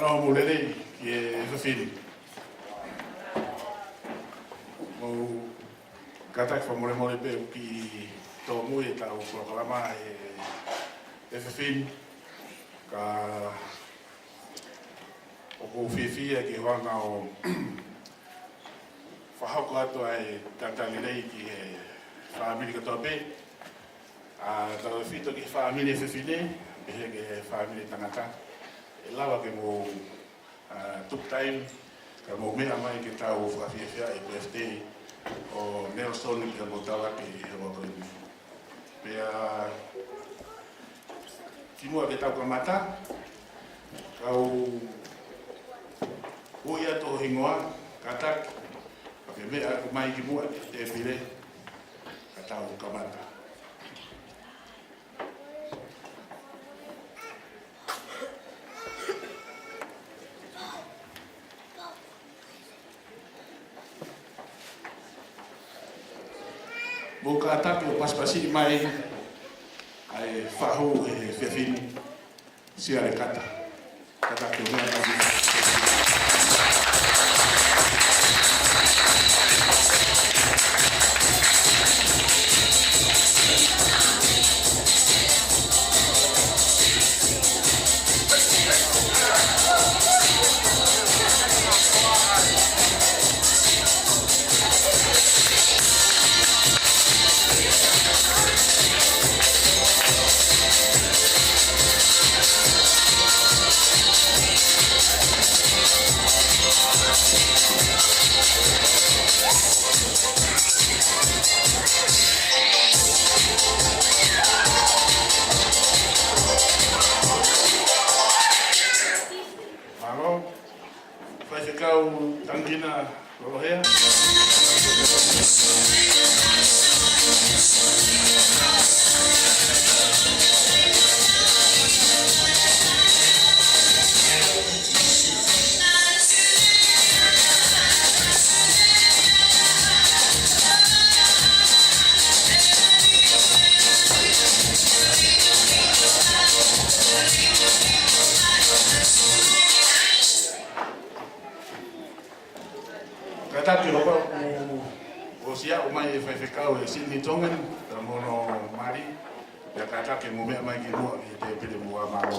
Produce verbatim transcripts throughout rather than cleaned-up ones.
Mou lelei ki he efiafi ni. Mou kātaki fakamolemole pē ʻoku kiʻi tōmui ʻetau polokalama he efiafi ni. Ka ʻoku ou fiefia ki he ʻoange ʻo fakahoko atu ʻa e talitali lelei ki he fāmili kotoa pē. ʻA, tautefito ki he fāmili fefine, pehē ki he fāmili tangata. ʻE lava ke mou, ʻa, tuku taimi, ka mou meʻa mai ke tau fakafiefiaʻi e birthday ʻo Nelson, pea mou tala ki he ʻaho ko eni. Pea kimuʻa ke tau kamata, kau ui atu ho hingoa, kātaki, ke meʻa mai kimuʻa ki he tēpile, ka tau kamata. Mou kātaki ʻo pasipasi mai ʻa e fahu he efiafi ni, Siale Kata. Kātaki ʻo meʻa mai. Mālō. Faifekau Tangina Lolohea. Kātaki ʻo pau ʻoku ʻosi aʻu mai e faifekau ʻe Sini Tongan, ka mo hono mali, pea kātaki mou meʻa mai kimuʻa ki he tēpile muʻa, mālō.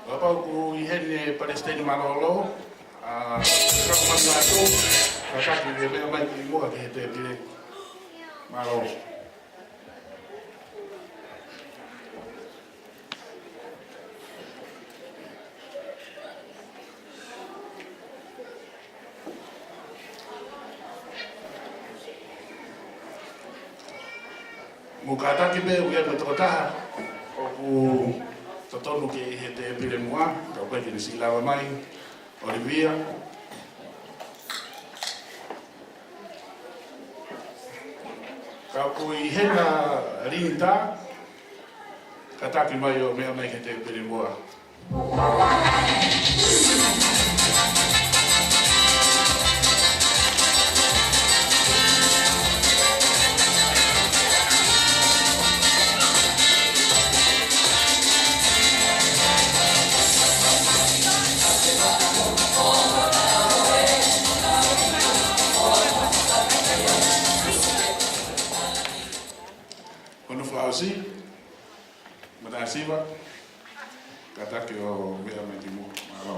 Kapau ʻoku ʻi heni e Palesiteni Mālōlō, ʻa, Kapu Manatu, kātaki ke meʻa mai kimuʻa ki he tēpile. Mālō. Mou kātaki pē, ʻoku ʻi ai mo e tokotaha ʻoku totonu ke ʻi he tēpile muʻa, ka ʻoku ʻikai ke ne siʻi lava mai, ʻOlivia. Ka ʻoku ʻi heni ʻa Linda, kātaki mai ʻo meʻa mai ki he tēpile muʻa. Hono fakaʻosi, Matāsiva, kātaki ʻo meʻa mai kimuʻa, mālō.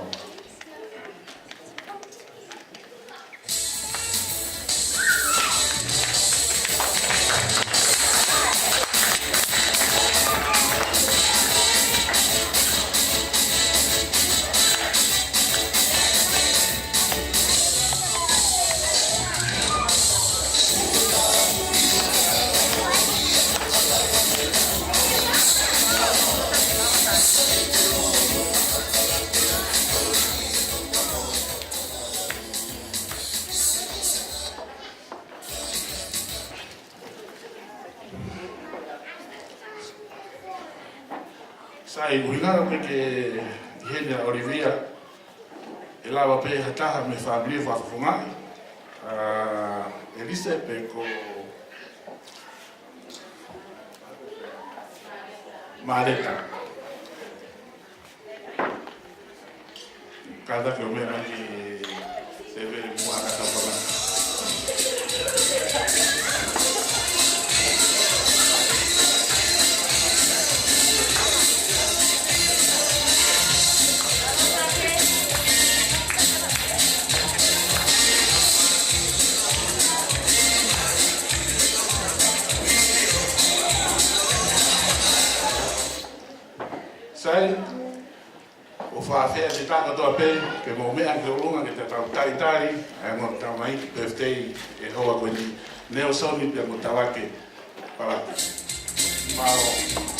ʻA ia, ʻuhinga pē ke ʻi heni ʻa ʻOlivia, ʻe lava pē ha taha mei he fāmili fakafofongaʻi, ʻa ʻElise pe ko Maleta. Kātaki ʻo meʻa mai ki he tēvele muʻa ka tau panga. Sai, ʻofa ʻafē ʻa e taha kotoa pē, ke mou meʻa ki ʻolunga ke tau talitali ʻa e ongo tamaiki birthday ʻo e houa ko eni, Nalesoni pea mo Tavake Palaki. Mālō.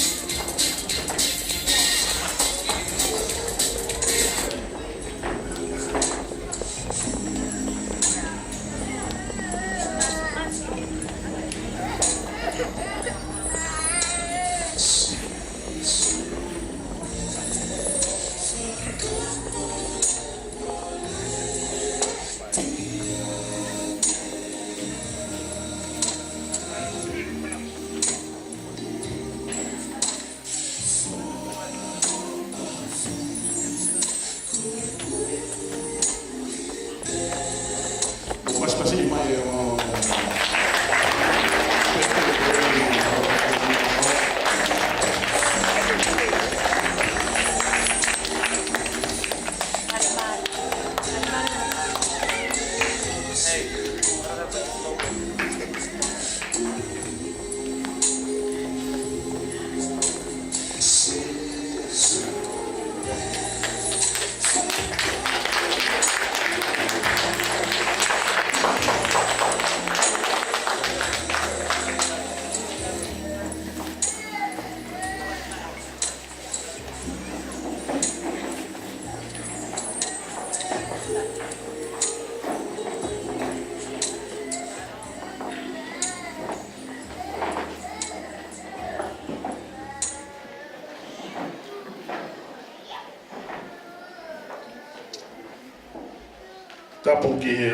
Tapu ki he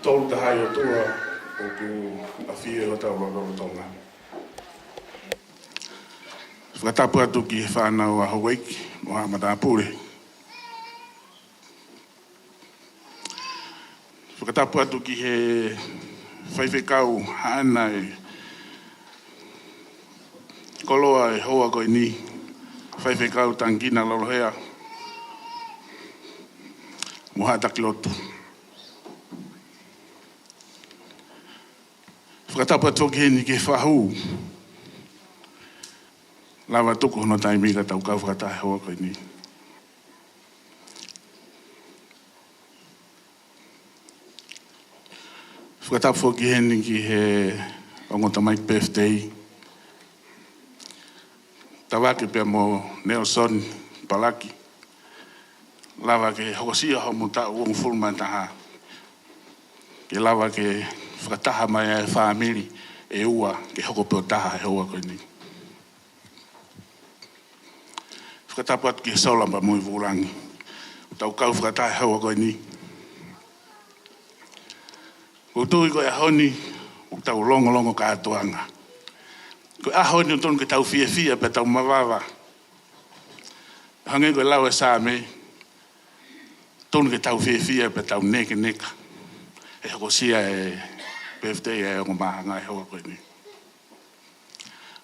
Tolu Tahaʻi ʻOtua ʻoku ʻafio ʻi hotau lotolotonga. Fakatapu atu ki he fānau ʻa houʻeiki mo haʻa matāpule. Fakatapu atu ki he faifekau haʻana e koloa ʻo e houa ko eni, Faifekau Tangikina Lolohea mo haʻa taki lotu. Fakatapu atu foki heni ki he fahu, lava tuku hono taimi ka tau kau fakataha he houa ko eni. Fakatapu foki heni ki he ongo tamaiki birthday, Tavake pea mo Nalesoni Palaki. Lava ke hokosia hoʻomo taʻu hongofulu mā taha. Ke lava ke fakataha mai ʻa e fāmili ʻe ua ke hoko pē ʻo taha he houa ko eni. Fakatapu atu ki he sola pea mo e vūlangi ʻoku tau kau fakataha he houa ko eni. ʻOku ou tui ko e ʻaho ni ʻoku tau longolongo kātoanga. Ko e ʻaho ni ʻoku totonu ke tau fiefia pea tau mavava. Hangē ko e lau ʻa e Saame, totonu ke tau fiefia pea tau nekeneka he hokosia e birthday ʻa e ongo māhanga he houa ko eni.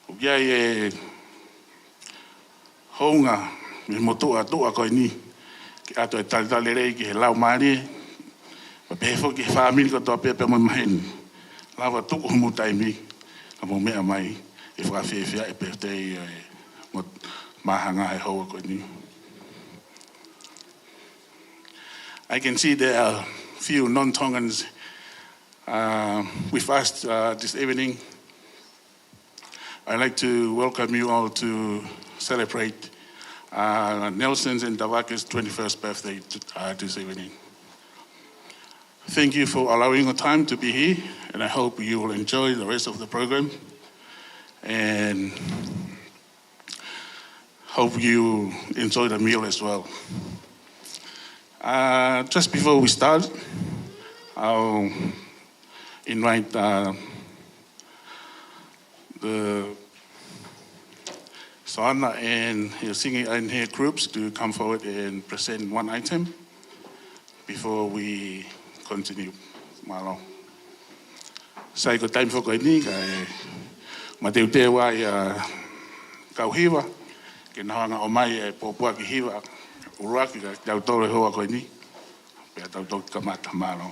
ʻOku ʻi ai e hounga mei he motuʻa tuʻa ko eni ke ʻoatu e talitali lelei ki he laumālie, pea pehē foki ki he fāmili kotoa pē pea mo e maheni. Lava tuku hoʻomo taimi ka mou meʻa mai ke fakafiefiaʻi e birthday ʻa e ongo māhanga he houa ko eni. I can see there are few non-Tongans, uh, with us, uh, this evening. I'd like to welcome you all to celebrate, uh, Naleson's and Tavake's twenty-first birthday t-, uh, this evening. Thank you for allowing your time to be here, and I hope you will enjoy the rest of the program. And hope you enjoy the meal as well. Uh, just before we start, I'll invite uh, the Soana and Helsinki and her groups to come forward and present one item before we continue. Mālō. Sai, ko e taimi foki ko eni, kae mateuteu ai ʻa e kau hiva ke nau hanga ʻo ʻomai e pōpoaki hiva ʻuluaki kiate kitautolu he houa ko eni, pea tau toki kamata. Mālō.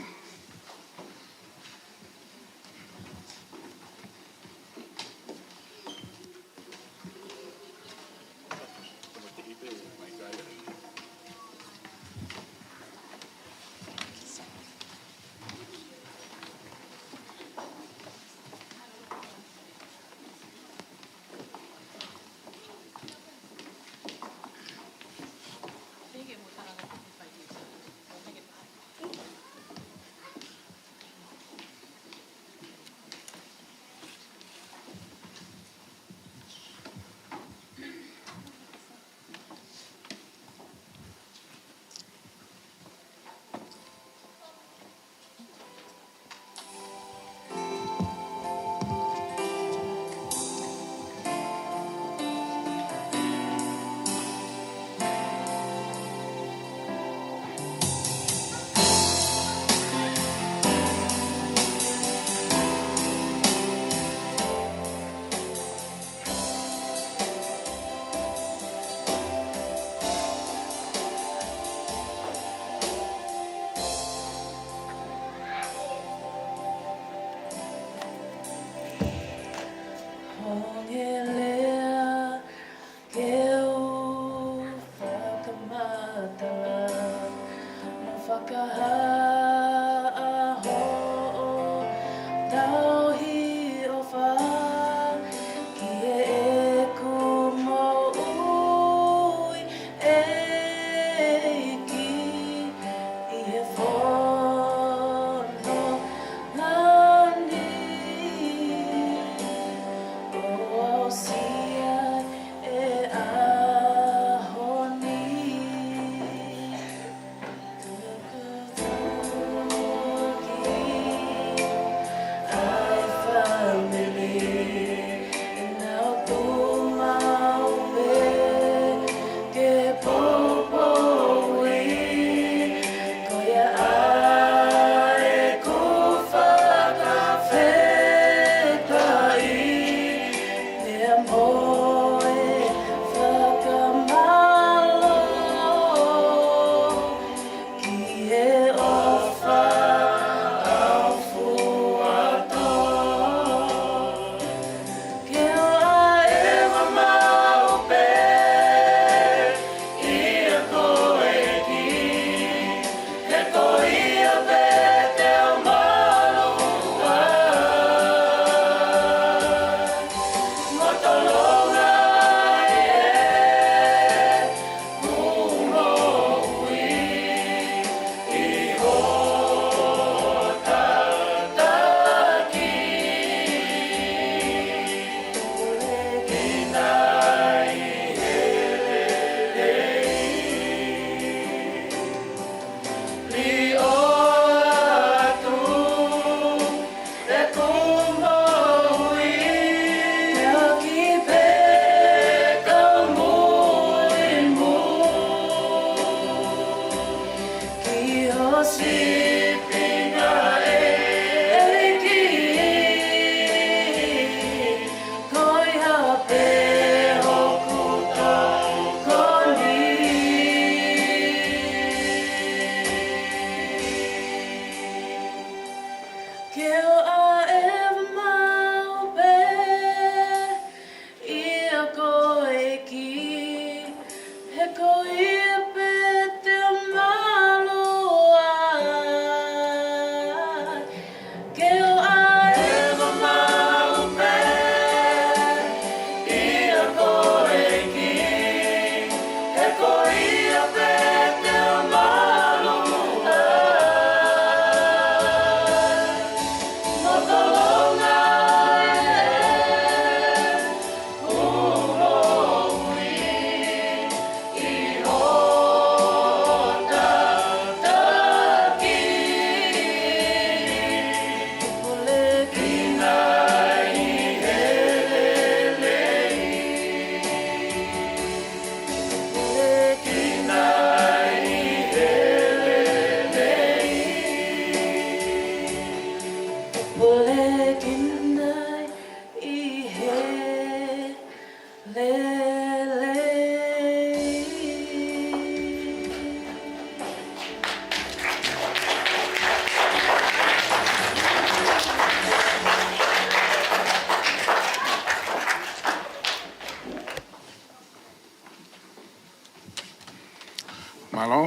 Mālō,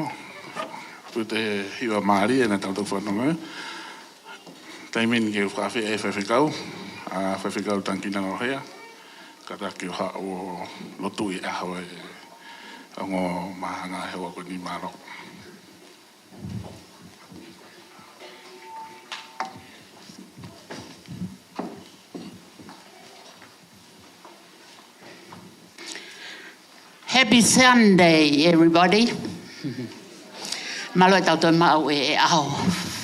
ʻoku te hiva mālie ʻena tau tau fanongo. Taimi ni ke u fakafeʻao e faifekau, ʻa faifekau Tangikina Nohea, kātaki ʻo haʻu ʻo lotu ʻi he ʻaho e ongo māhanga he ʻaho ko eni. Mālō. Happy Sunday, everybody. Mālō e tau toe maʻu e, e ʻaho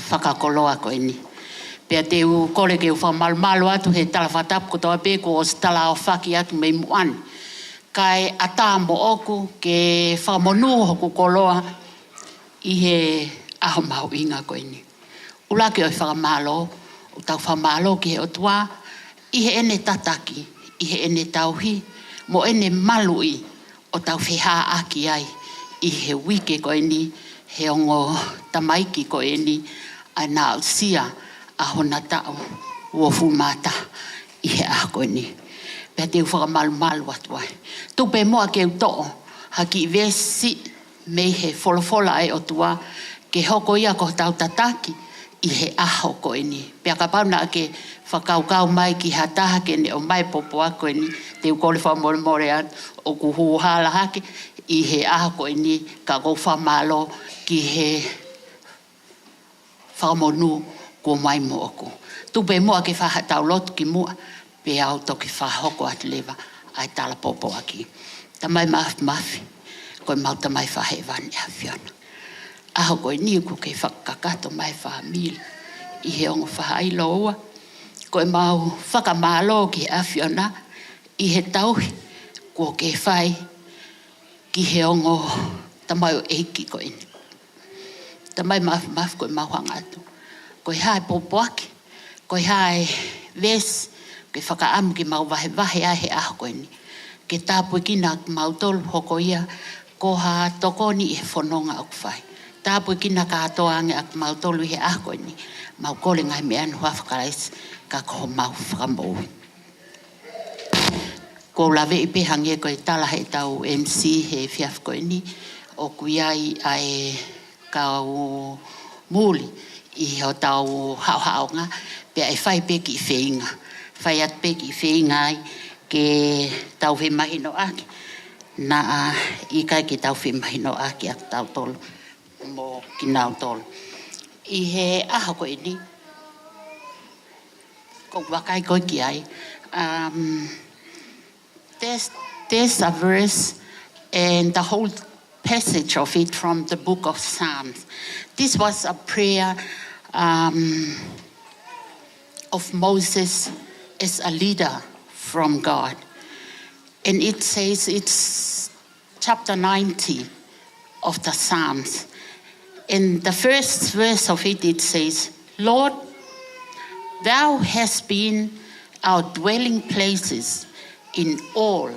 fakakoloa ko eni. Pea te u kole ke u fakamalumalu atu he tala fakatapu kotoa pē kuo ʻosi tala ʻaofaki atu mei muʻa ni. Kae ʻatā moʻoku ke fakamonū hoku koloa ʻi he ʻaho mahuʻinga ko eni. ʻUluaki ʻo e fakamālō, ʻoku tau fakamālō ki he ʻOtua ʻi heʻene tataki, ʻi heʻene tauhi, mo ʻene maluʻi ʻo tau feʻaʻaki ai ʻi he uike ko eni, he ongo tamaiki ko eni, ʻa ena aʻusia ʻa hona taʻu uofulu mā taha ʻi he ʻaho ko eni. Pea te u fakamalumalu atu ai. Tuku pē muʻa ke u toʻo ha kiʻi veesi mei he folofola ʻa e ʻOtua ke hoko ia ko hotau tataki ʻi he ʻaho ko eni. Pea kapau naʻa ke fakakaukau mai ki ha taha ke ne ʻomai e pōpoaki ko eni, te u kole fakamolemole atu, ʻoku hū hala hake ʻi he ʻaho ko eni, ka ʻoku ou fakamālō ki he fakamonū kuo ʻomai moʻoku. Tuku pē muʻa ke fai haʻatau lotu kimuʻa, pea u toki fakahoko atu leva ʻa e tala pōpoaki. Tamai Māfimafi, ko ʻemau Tamai Fakahēvani ʻAfiona. ʻAho ko eni ʻoku ke fakakakato mai e fāmili ʻi he ongo faʻahi ʻiloa. Ko ʻemau fakamālō ki he ʻAfiona ʻi he tauhi kuo ke fai ki he ongo tamaioʻeiki ko eni. Tamai Māfimafi, ko ʻemau hanga atu, ko e hā e pōpoaki, ko e hā e veesi ʻoku ke fakaʻamu ke mau vahevahe ai he ʻaho ko eni, ke tāpuekina kimautolu, hoko ia ko ha tokoni ʻi he fononga ʻoku fai. Tāpuekina kātoa ange ʻa kimautolu ʻi he ʻaho ko eni. Mau kole e ngaahi meʻa ni ʻi he huafa ʻo Kalaisi, ka ko homau Fakamoʻui. ʻOku ou laveʻi pē, hangē ko e tala ʻe heʻetau M C he efiafi ko eni, ʻoku ʻi ai ʻa e kau muli ʻi hotau haʻohaʻonga, pea ʻe fai pē kiʻi feinga. Fai atu pē kiʻi feinga ai ke tau femahinoʻaki, naʻa ʻikai ke tau femahinoʻaki ʻa kitautolu mo kinautolu. ʻI he ʻaho ko eni, ʻoku ou vakai ko ē ki ai, um, there's, there's a verse and the whole passage of it from the book of Psalms. This was a prayer, um, of Moses as a leader from God. And it says, it's chapter ninety of the Psalms. In the first verse of it, it says, "Lord, thou hast been our dwelling places in all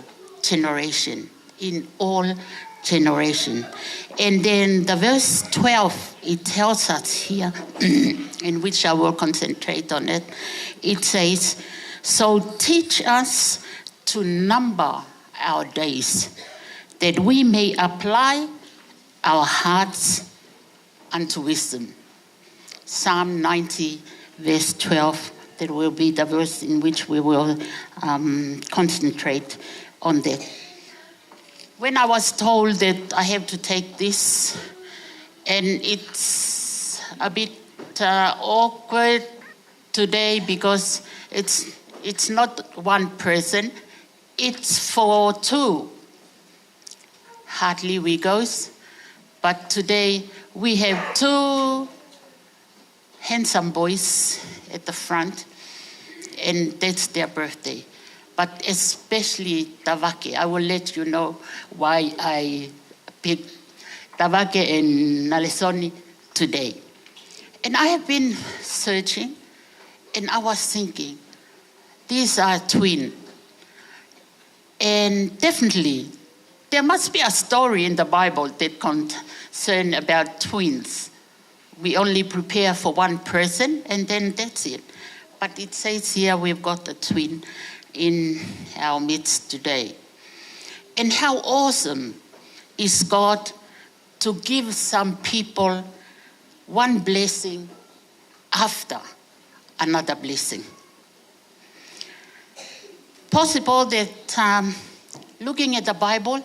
generation, in all generation." And then the verse twelve, it tells us here, in which I will concentrate on it. It says, "So teach us to number our days, that we may apply our hearts unto wisdom." Psalm ninety, verse twelve, that will be the verse in which we will, um, concentrate on that. When I was told that I have to take this, and it's a bit, uh, awkward today because it's, it's not one person, it's for two. Hardly we goes, but today we have two handsome boys at the front, and that's their birthday. But especially Tavake, I will let you know why I picked Tavake and Nalesoni today. And I have been searching, and I was thinking, these are twin. And definitely, there must be a story in the Bible that concern about twins. We only prepare for one person and then that's it. But it says here we've got a twin in our midst today. And how awesome is God to give some people one blessing after another blessing. Possible that, um, looking at the Bible,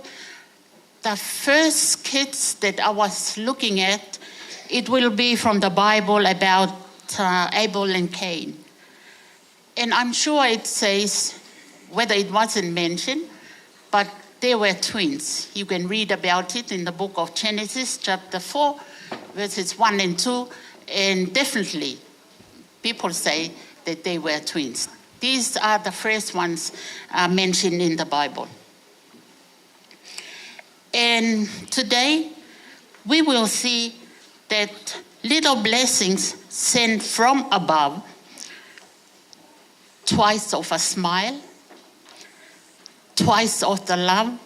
the first kids that I was looking at, it will be from the Bible about, uh, Abel and Cain. And I'm sure it says, whether it wasn't mentioned, but they were twins. You can read about it in the book of Genesis, chapter four, verses one and two, and definitely people say that they were twins. These are the first ones, uh, mentioned in the Bible. And today, we will see that little blessings sent from above, twice of a smile, twice of the love,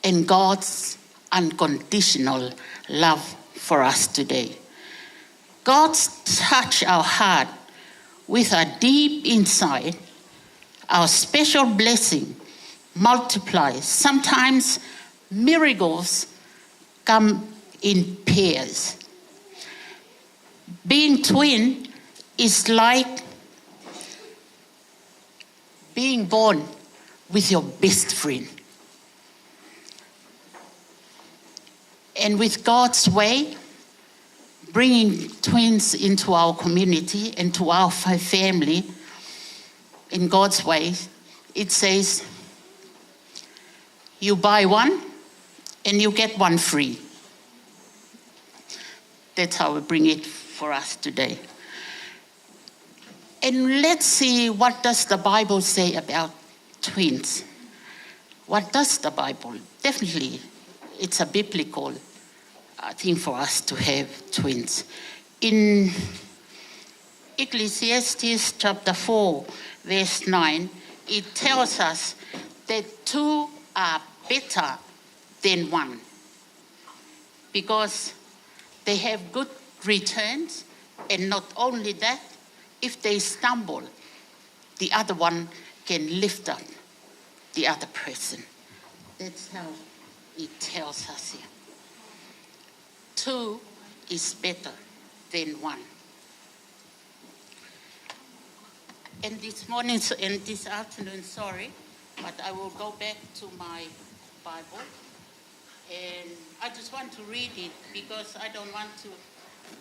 and God's unconditional love for us today. God's touch our heart with a deep insight, our special blessing multiplies. Sometimes miracles come in pairs. Being twin is like being born with your best friend. And with God's way, bringing twins into our community and to our fa-, family, in God's way, it says, "You buy one and you get one free." That's how we bring it for us today. And let's see, what does the Bible say about twins? What does the Bible? Definitely, it's a biblical, uh, thing for us to have twins. In Ecclesiastes chapter four, verse nine, it tells us that two are better than one, because they have good returns, and not only that, if they stumble, the other one can lift up the other person. That's how it tells us here. Two is better than one. And this morning, so, and this afternoon, sorry, but I will go back to my Bible. And I just want to read it because I don't want to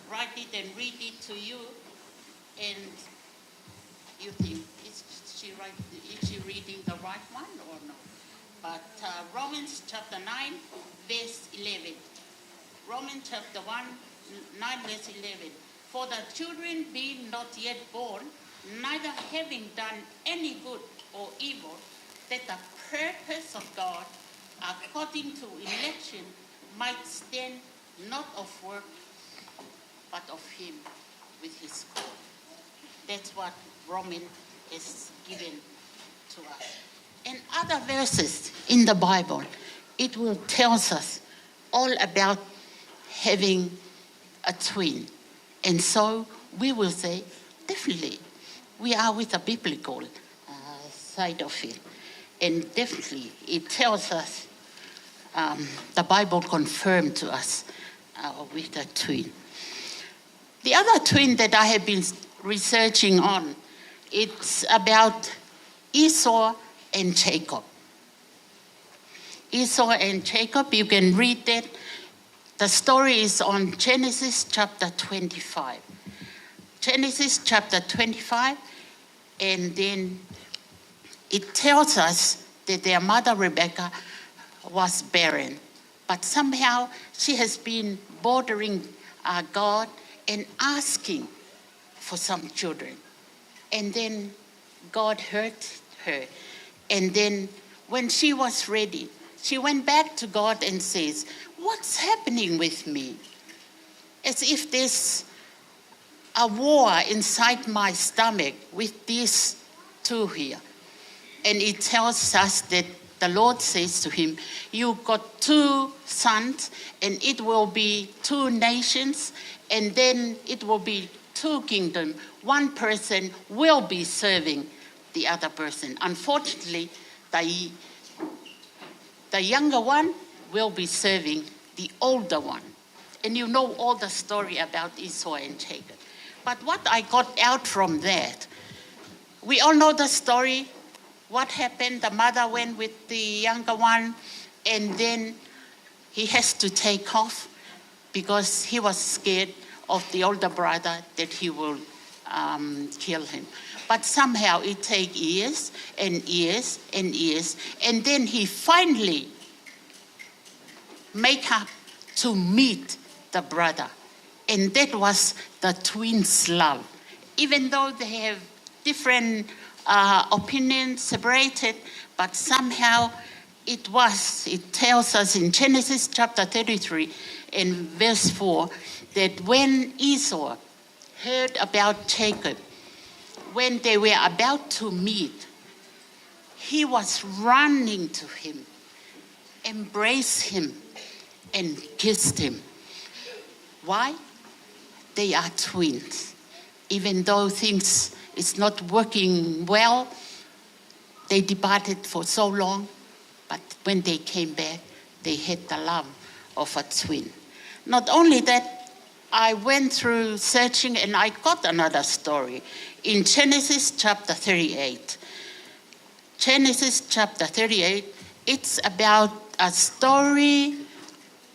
write it and read it to you. And you think, "Is she right? Is she reading the right one or no?" But, uh, Romans chapter nine, verse eleven. Romans chapter one, nine, verse eleven. "For the children being not yet born, neither having done any good or evil, that the purpose of God according to election might stand, not of work, but of him with his call." That's what Romans is given to us. And other verses in the Bible, it will tells us all about having a twin. And so we will say, definitely, we are with the biblical, uh, side of it. And definitely, it tells us, um, the Bible confirmed to us, uh, with the twin. The other twin that I have been researching on, it's about Esau and Jacob. Esau and Jacob, you can read that. The story is on Genesis chapter twenty-five. Genesis chapter twenty-five, and then it tells us that their mother Rebecca was barren. But somehow she has been bothering, uh, God and asking for some children. And then God heard her. And then when she was ready, she went back to God and says, "What's happening with me? As if there's a war inside my stomach with these two here." And it tells us that the Lord says to him, "You got two sons, and it will be two nations, and then it will be two kingdoms. One person will be serving the other person." Unfortunately, the, the younger one will be serving the older one. And you know all the story about Esau and Jacob. But what I got out from that, we all know the story. What happened? The mother went with the younger one, and then he has to take off because he was scared of the older brother that he will um, kill him. But somehow it take years and years and years, and then he finally make up to meet the brother. And that was the twins' love. Even though they have different uh, opinions, separated, but somehow it was, it tells us in Genesis chapter thirty-three and verse four that when Esau heard about Jacob, when they were about to meet, he was running to him, embraced him, and kissed him. Why? They are twins. Even though things is not working well, they departed for so long, but when they came back, they had the love of a twin. Not only that, I went through searching and I got another story in Genesis chapter thirty-eight. Genesis chapter thirty-eight, it's about a story,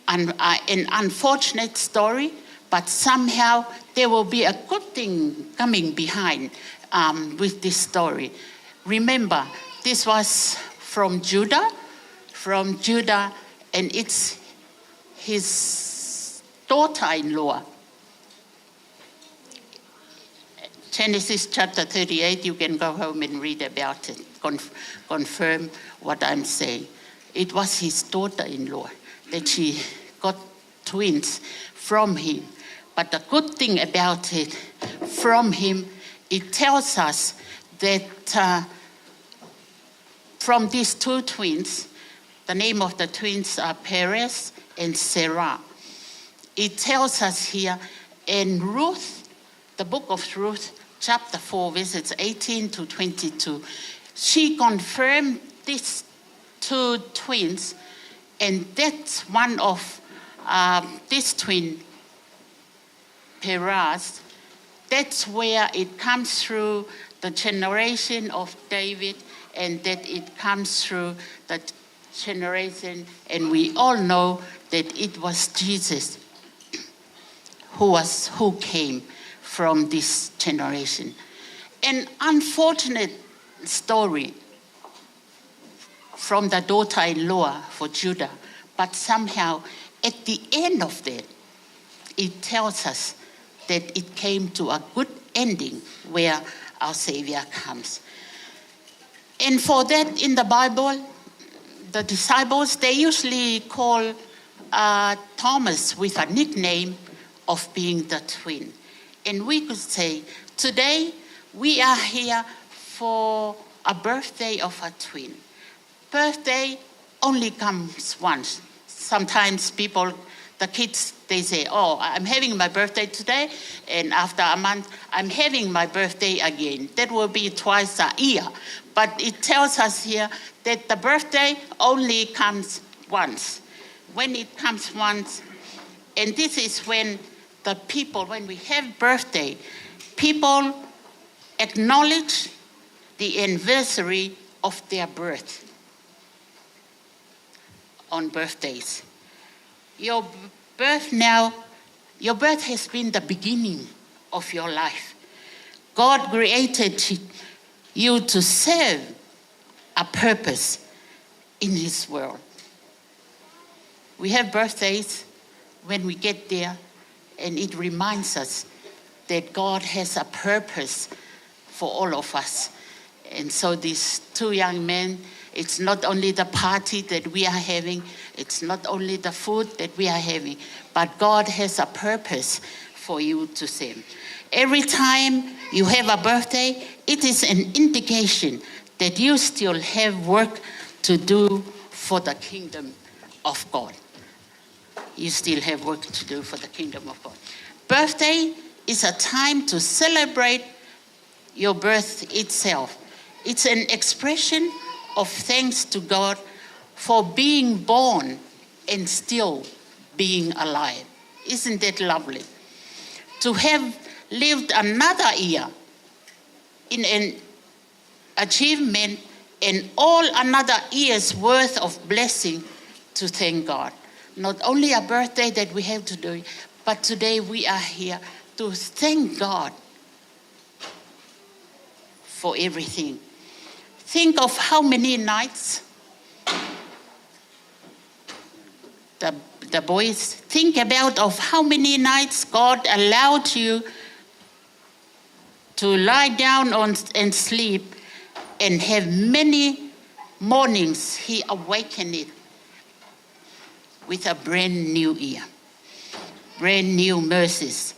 an, uh, an unfortunate story, but somehow there will be a good thing coming behind um, with this story. Remember, this was from Judah, from Judah, and it's his daughter-in-law. Genesis chapter thirty-eight, you can go home and read about it, conf- confirm what I'm saying. It was his daughter-in-law that she got twins from him. But the good thing about it, from him, it tells us that uh, from these two twins, the name of the twins are Perez and Zerah. It tells us here in Ruth, the book of Ruth, chapter four, verses eighteen to twenty-two, she confirmed these two twins, and that's one of um, this twin, Perez. That's where it comes through the generation of David, and that it comes through the generation, and we all know that it was Jesus who was, who came from this generation. An unfortunate story from the daughter-in-law for Judah, but somehow at the end of that, it tells us that it came to a good ending where our Savior comes. And for that in the Bible, the disciples, they usually call uh, Thomas with a nickname of being the twin. And we could say, today we are here for a birthday of a twin. Birthday only comes once. Sometimes people, the kids, they say, "Oh, I'm having my birthday today, and after a month, I'm having my birthday again." That will be twice a year. But it tells us here that the birthday only comes once. When it comes once, and this is when the people, when we have birthday, people acknowledge the anniversary of their birth on birthdays. Your birth now, your birth has been the beginning of your life. God created you to serve a purpose in His world. We have birthdays when we get there, and it reminds us that God has a purpose for all of us. And so these two young men, it's not only the party that we are having, it's not only the food that we are having, but God has a purpose for you to send. Every time you have a birthday, it is an indication that you still have work to do for the kingdom of God. You still have work to do for the kingdom of God. Birthday is a time to celebrate your birth itself. It's an expression of thanks to God for being born and still being alive. Isn't that lovely? To have lived another year in an achievement and all another year's worth of blessing to thank God. Not only a birthday that we have today, but today we are here to thank God for everything. Think of how many nights the, the boys, think about of how many nights God allowed you to lie down on, and sleep, and have many mornings He awakened it with a brand new year, brand new mercies.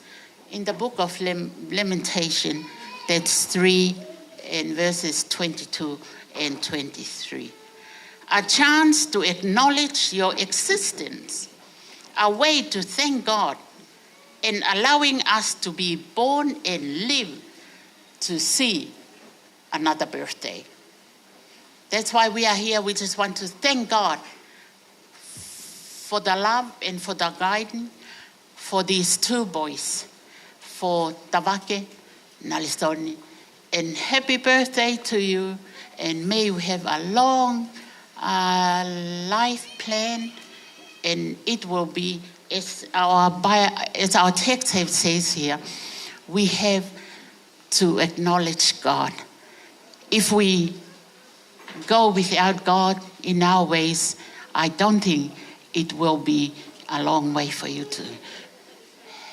In the book of Lem-, Lamentation, that's three and verses twenty-two and twenty-three. A chance to acknowledge your existence, a way to thank God and allowing us to be born and live to see another birthday. That's why we are here. We just want to thank God for the love and for the guidance for these two boys, for Tavake, Nalisoni. And happy birthday to you, and may you have a long, uh, life plan, and it will be, as our bi-, as our text have says here, we have to acknowledge God. If we go without God in our ways, I don't think it will be a long way for you to.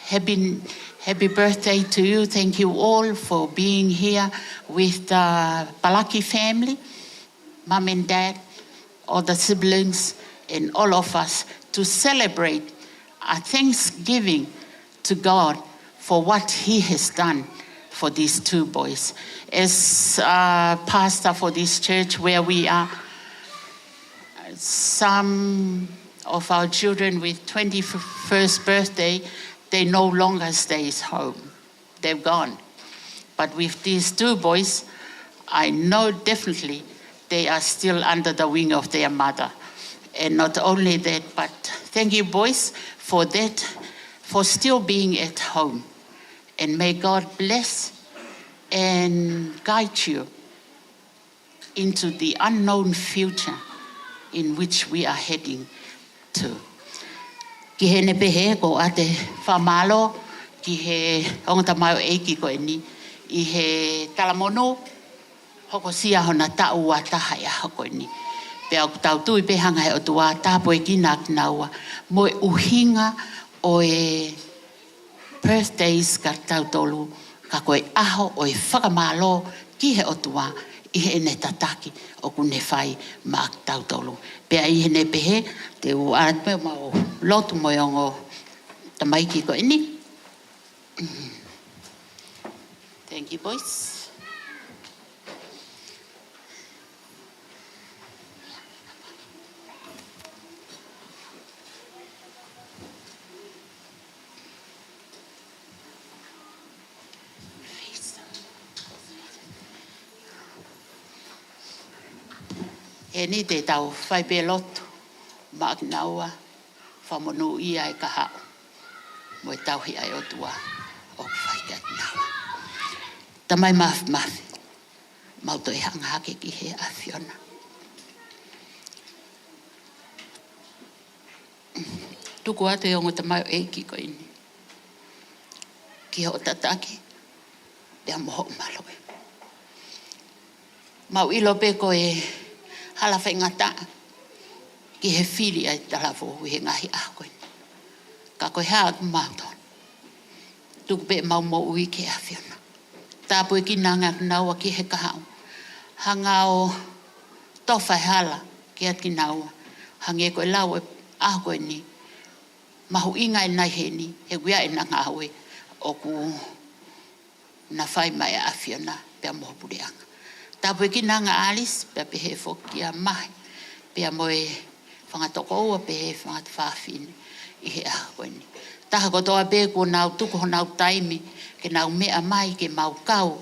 Happy, happy birthday to you. Thank you all for being here with the Palaki family, mum and dad, all the siblings, and all of us to celebrate a thanksgiving to God for what He has done for these two boys. As a pastor for this church where we are, some of our children with twenty-first birthday, they no longer stays home. They've gone. But with these two boys, I know definitely they are still under the wing of their mother. And not only that, but thank you, boys, for that, for still being at home. And may God bless and guide you into the unknown future in which we are heading to. Ki heʻene pehē, ko ʻete fakamālō ki he ongo tamaioʻeiki ko eni ʻi he talamonū, hokosia hona taʻu ua taha ʻi he ʻaho ko eni. Pea ʻoku tau tui pē hanga he ʻOtua ʻo tāpuekina kinaua mo e ʻuhinga ʻo e birthdays kia tautolu, ka ko e ʻaho ʻo e fakamālō ki he ʻOtua ʻi heʻene tataki ʻoku ne fai maʻa tautolu. Pea ʻi heʻene pehē, te u ʻalu pē ʻo mau lotu mo e ongo tamaiki ko eni. Thank you, boys. Heni te tau fai pē lotu maʻa kinaua, fakamonūʻia e kahaʻu mo e tauhi ʻa e ʻOtua ʻoku fai kia kinaua. Tamai Māfimafi, mau toe hanga hake ki he ʻAfiona. Tuku atu e ongo tamaioʻeiki ko eni ki hoʻo tataki pea mo hoʻo mālohi. Mau ʻilo pē ko e hala faingataʻa ki he fili ʻa e talavou ʻi he ngaahi ʻaho ko eni. Ka ko e hā ʻoku mau tonu. Tuku pē ʻemau moʻui ki he ʻAfiona. Tāpuekina ange kinaua ki he kahaʻu. Hanga ʻo tofa e hala kia kinaua. Hangē ko e lau e ʻaho ko eni. Mahuʻinga ʻena ʻi heni, he ʻoku ʻi ai ʻena ngāue ʻoku na fai maʻa e ʻAfiona pea mo ho puleʻanga. Tāpuekina ange ʻa Alice, pea pehē foki kia Mahi, pea mo e fanga tokoua pehē fanga fafine ʻi he ʻaho ko eni. Taha kotoa pē kuo nau tuku honau taimi ke nau meʻa mai ke mau kau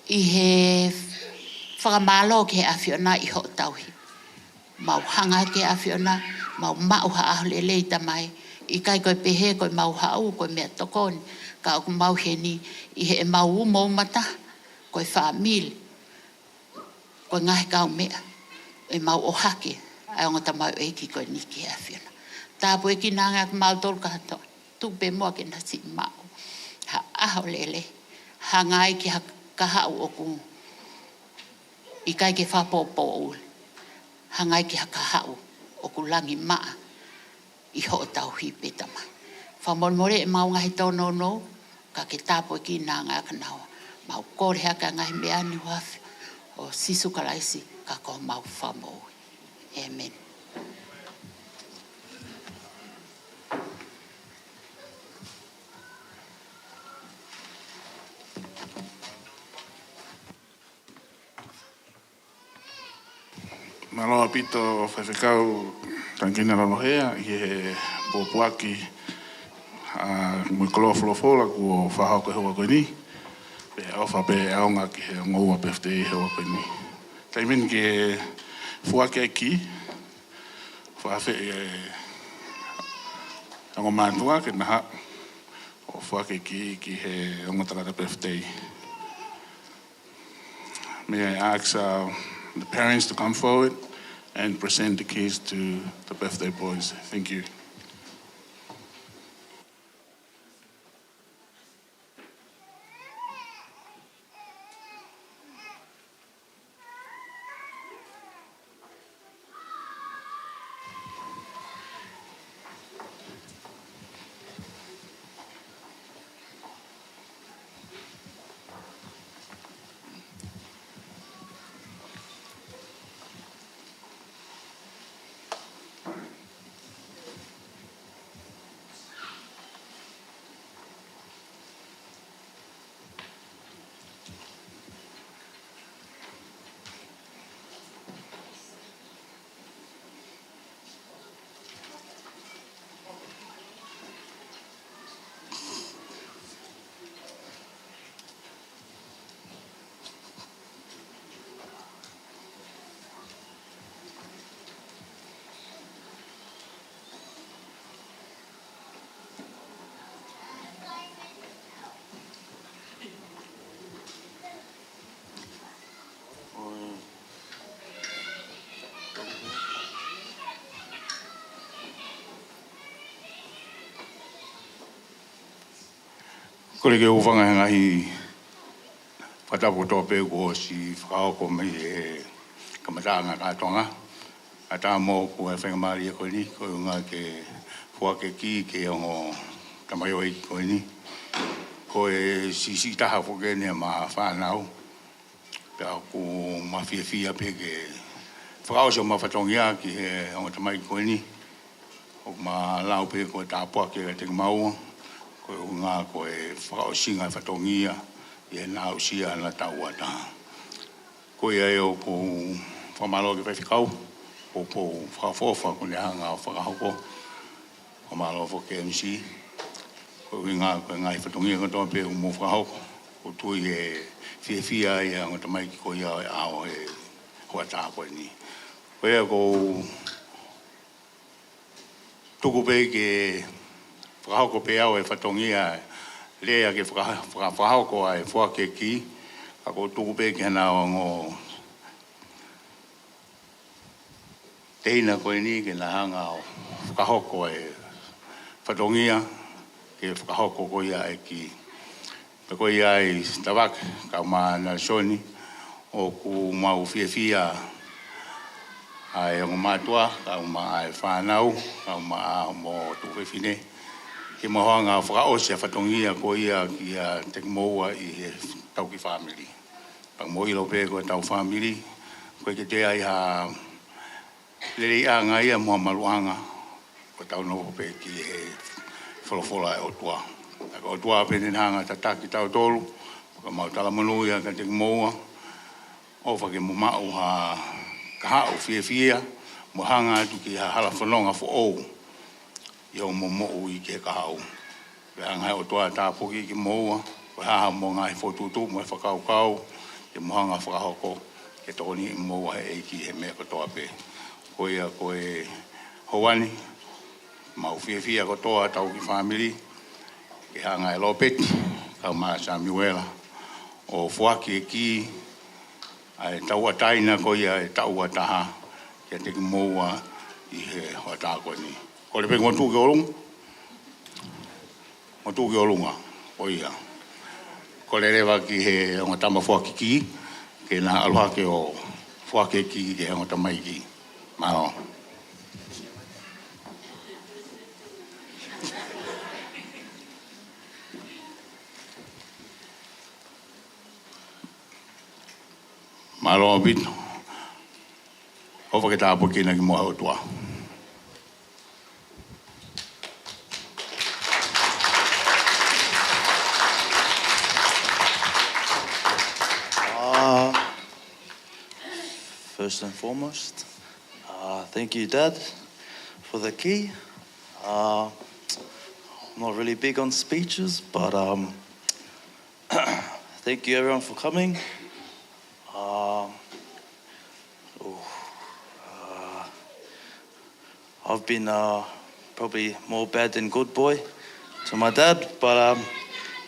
ʻi he fakamālō ki he ʻAfiona ʻi hoʻo tauhi. Mau hanga ki he ʻAfiona, mau maʻu ha ʻaho lelei, Tamai. ʻIkai ko e pehē ko ʻemau haʻu ko e meʻatokoni, ka ʻoku mau ʻi heni ʻi heʻemau umaumata, ko e fāmili, ko e ngaahi kaumeʻa, ʻemau ʻohake ʻa e ongo tamaioʻeiki ko eni ki he ʻAfiona. Tāpuekina ange ʻa kimautolu kātoa, tuku pē muʻa ke na siʻi maʻu ha ʻaho lelei, hanga ai ki ha kahaʻu ʻoku ʻikai ke fakapōpōʻuli, hanga ai ki ha kahaʻu ʻoku langi maʻa ʻi hoʻo tauhi pē, Tamai. Fakamolemole ʻemau ngaahi tōnounou, ka ke tāpuekina ange ʻa kinaua. Mau kole hake ʻa e ngaahi meʻa ni ʻi he huafa ʻo Sīsū Kalaisi, ka ko homau Fakamoʻui. ʻĒmeni. Mālō ʻaupito Faifekau Tangikina Lolohea ʻi he pōpoaki, ʻa, mo e koloa folofola kuo fakahoko he houa ko eni. Pea ʻofa pē ʻaonga ki he ongo ua birthday he houa ko eni. Taimi ni ke foaki e kī, fakaafeʻi e ongo mātuʻa ke na haʻu ʻo foaki e kī ki he ongo tangata birthday. May I ask, uh, the parents to come forward and present the keys to the birthday boys? Thank you. Kole ke u hūfanga he ngaahi fakatapu kotoa pē kuo ʻosi fakahoko mei he kamataʻanga kātoanga. ʻAtā mo ʻeku faingamālie ko eni, ko e ʻuhinga ke foaki e kī ki he ongo tamaioʻeiki ko eni. Ko e siʻisiʻi taha foki eni ʻema fānau. Pea ʻoku ma fiefia pē ke fakaʻosi ʻema fatongia ki he ongo tamaiki ko eni. ʻOku ma lau pē ko e tāpuaki kiate kimaua, ko e ʻuhinga ko e fakaʻosinga e fatongia ʻi heʻena aʻusia ʻena tauʻatāina. Ko ia ai ʻoku ou fakamālō ki he faifekau, ʻoku ou fakaʻofoʻofa kuo ne hanga ʻo fakahoko. Fakamālō foki M C, ko e ʻuhinga ko e ngaahi fatongia kotoa pē ʻoku mou fakahoko, ʻoku ou tui ʻe fiefia ai ʻa e ongo tamaiki ko ia ʻo e ʻao he hoʻatā ko eni. Ko ia ʻoku ou tuku pē ke fakahoko pē au e fatongia, lea ke faka-, faka-, fakahoko ʻa e foaki e kī, ka ʻoku ou tuku pē ki hana ongo tehina ko eni ke na hanga ʻo fakahoko e fatongia, ke fakahoko ko ia e kī. Pea ko ia ai Tavake, kae ʻumaʻā Nalesoni, ʻoku mau fiefia ʻa e ongo mātuʻa, kae ʻumaʻā e fānau, kae ʻumaʻā mo tuofefine, ke mau hanga ʻo fakaʻosi ʻa e fatongia ko ia kiate kimoua ʻi hotau kiʻi fāmili. Pea mou ʻilo pē ko hotau fāmili, ʻoku ʻikai ke toe ʻi ai ha leleiʻanga ia mo ha maluʻanga, ko ʻetau nofo pē ki he folofola ʻa e ʻOtua. Ka ko e ʻOtua pē ʻene hanga ʻo tataki kitautolu, ka mau talamonū ia kiate kimoua, ʻofa ke mou maʻu ha kahaʻu fiefia, mo hanga atu ki ha hala fononga foʻou ʻi hoʻomou moʻui ki he kahaʻu. Pea hanga ʻe he ʻOtua ʻo tāpuakiʻi kimoua, ko e hā haʻamou ngaahi fokotuʻutuʻu mo e fakakaukau, ke mou hanga ʻo fakahoko, ke tokoniʻi kimoua ʻe he ʻEiki he meʻa kotoa pē. Ko ia ko e ʻaho ni, mau fiefia kotoa ʻetau kiʻi fāmili, ke hanga ʻe Lopeti, kae ʻumaʻā Samiuela, ʻo foaki e kī ʻa e tauʻatāina ko ia ʻe taha ʻe taha, kiate kimoua ʻi he hoʻatā ko eni. Kole pē ke mou tuʻu ki ʻolunga. Mou tuʻu ki ʻolunga, ʻo ia. Kole leva ki he ongo tama foaki kī, ke na ʻalu hake ʻo foaki e kī ki he ongo tamaiki. Mālō. Mālō ʻaupito. ʻOfa ke tāpuekina kimoua ʻe he ʻOtua. Uh, first and foremost, uh, thank you, Dad, for the kī. Uh, I'm not really big on speeches, but, um, thank you everyone for coming. Uh, oh, uh, I've been, uh, probably more bad than good boy to my dad, but, um,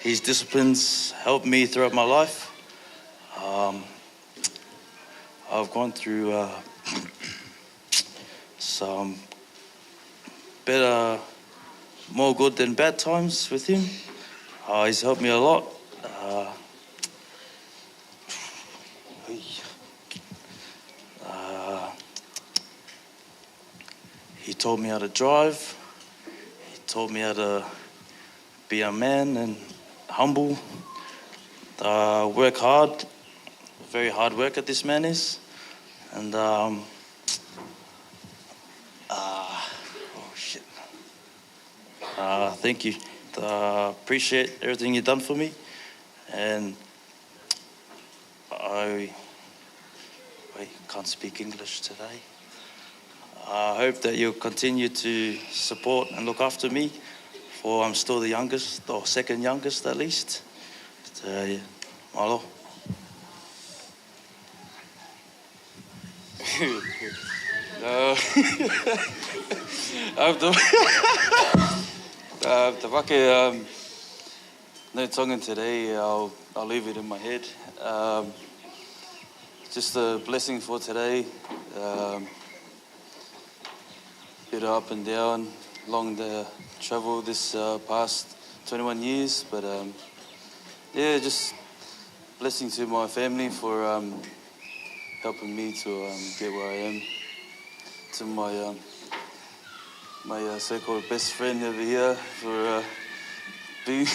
his disciplines helped me throughout my life. Um, I've gone through, uh, some better, more good than bad times with him. Uh, he's helped me a lot. Uh, uh, he taught me how to drive. He taught me how to be a man and humble. Uh, work hard. Very hard worker this man is. And, um, uh, oh, shit. Uh, thank you. Uh, appreciate everything you've done for me. And I, I can't speak English today. I hope that you'll continue to support and look after me, for I'm still the youngest, or second youngest at least. So, yeah, mālō. No. I have to, I have to fucking, um, no Tongan today. I'll, I'll leave it in my head. Um, just a blessing for today. Um, bit up and down along the travel this, uh, past twenty-one years, but, um, yeah, just blessing to my family for, um, helping me to, um, get where I am. To my, um, my, uh, so-called best friend over here for, uh, being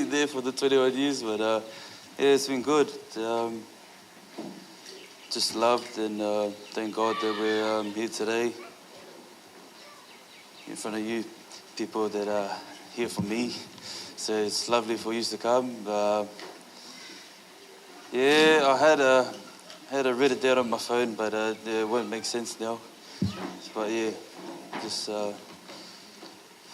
there for the twenty-one years, but, uh, yeah, it's been good. Um, just loved and, uh, thank God that we're, um, here today in front of you people that are here for me. So it's lovely for you to come. Uh, yeah, I had a, had a read it down on my phone, but, uh, it won't make sense now. But yeah, just, uh,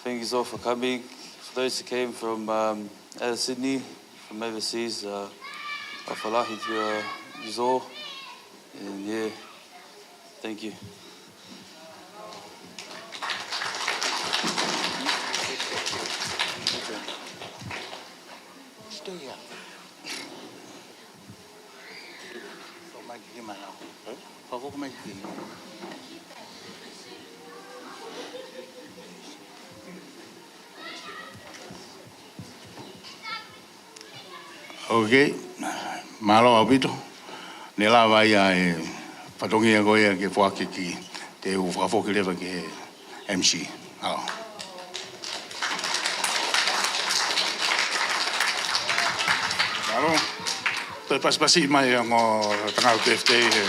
thank you all for coming. For those who came from, um, out of Sydney, from overseas, uh, ʻofa lahi to, uh, you all. And yeah, thank you. Stay here. Ko mai ki mana. Ko ko mai ki. Ok. Mālō ʻaupito. Ne lava ia e fatongia ko ia ke foaki ki te u fakafoki leva ki he M C. Mālō. Mālō. Toe pasipasi mai ʻa e ongo tangata P F T he,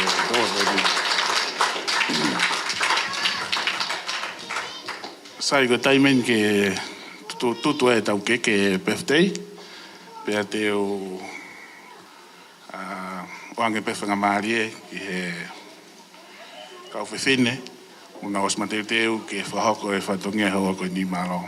sai ko e taimi eni ke tutu, tutu e tau keke P F T. Pea te u ʻoange pē faingamālie ki he kau fefine, ʻoku nau ʻosi mateuteu ke fakahoko e fatongia he houa ko eni. Mālō.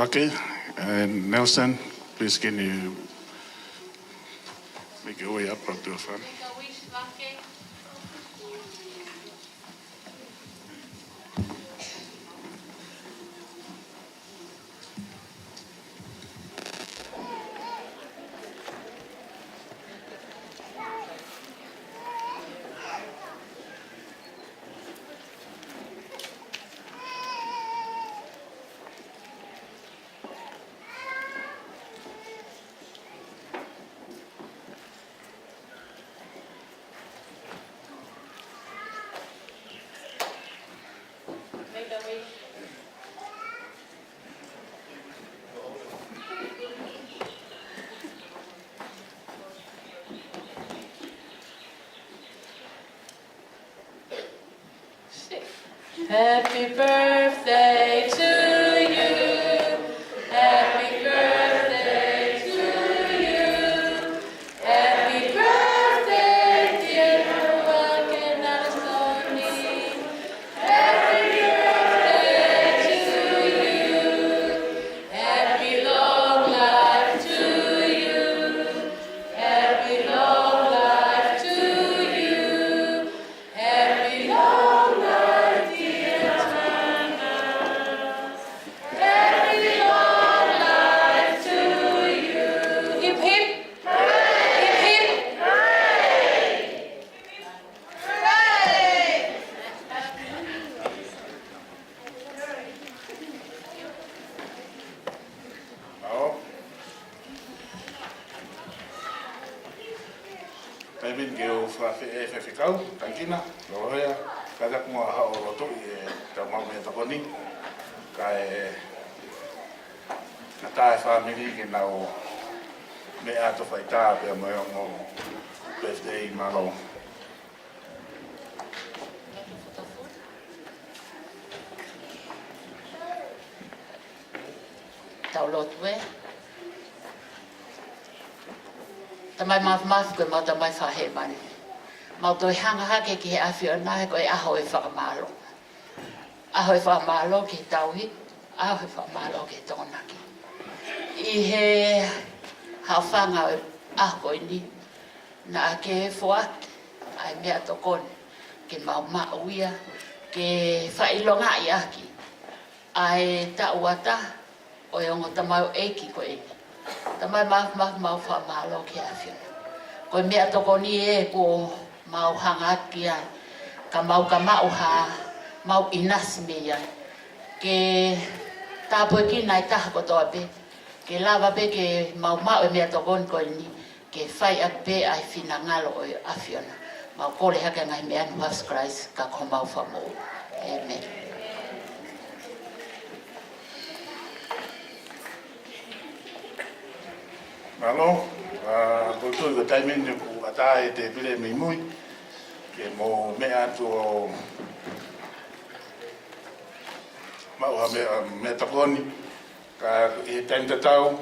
Okay, and Nelson, please can you make your way up to the front? Happy birthday to you. Happy birthday to you. Happy birthday, dear Ruakenarasoni. Happy birthday to you. Happy long life to you. Happy long life to you. Happy long life, dear Tana. Happy long life to you. Hip, hip. Hip, hip. Hooray! Ao. Taimi ni ke u fakafeʻiloaki, faifekau, tangikina, loloea, ka taku mo ha ʻo lotu ʻi he tau maʻu meʻatokoni, kae ʻatā e fāmili ke nau meʻa atu faitā pea mo e ongo birthday, mālō. Tau lotu ē. Tamai Māfimafi, ko ʻemau Tamai Fakahēvani. Mau toe hanga hake ki he ʻAfiona he ko e ʻaho ʻo e fakamālō. ʻAho ʻo e fakamālō ki he tauhi, ʻaho ʻo e fakamālō ki he Tokonaki. ʻI he haʻofanga ʻo e ʻaho ko eni, naʻa ke foaki ʻa e meʻatokoni ke mau maʻu ia, ke fakaʻilongaʻi ʻaki ʻa e taʻu ʻa taha ʻo e ongo tamaioʻeiki ko eni. Tamai Māfimafi, mau fakamālō ki he ʻAfiona. Ko e meʻatokoni ē kuo mau hanga atu ki ai, ka mau ka maʻu ha mau ʻinasi mei ai. Ke tāpuekina e taha kotoa pē, ke lava pē ke mau maʻu e meʻatokoni ko eni, ke fai ʻaki pē ʻa e finangalo ʻo e ʻAfiona. Mau kole hake ʻa e ngaahi meʻa ni ʻi he huafa ʻo Sīsū Kalaisi, ka ko homau Fakamoʻui. ʻĒmeni. Mālō, ʻa, ko e tuʻu ko e taimi ni kuo ʻatā e tēpile mei mui, ke mou meʻa atu ʻo maʻu ha meʻa, meʻatokoni. Ka ʻi he taimi tatau,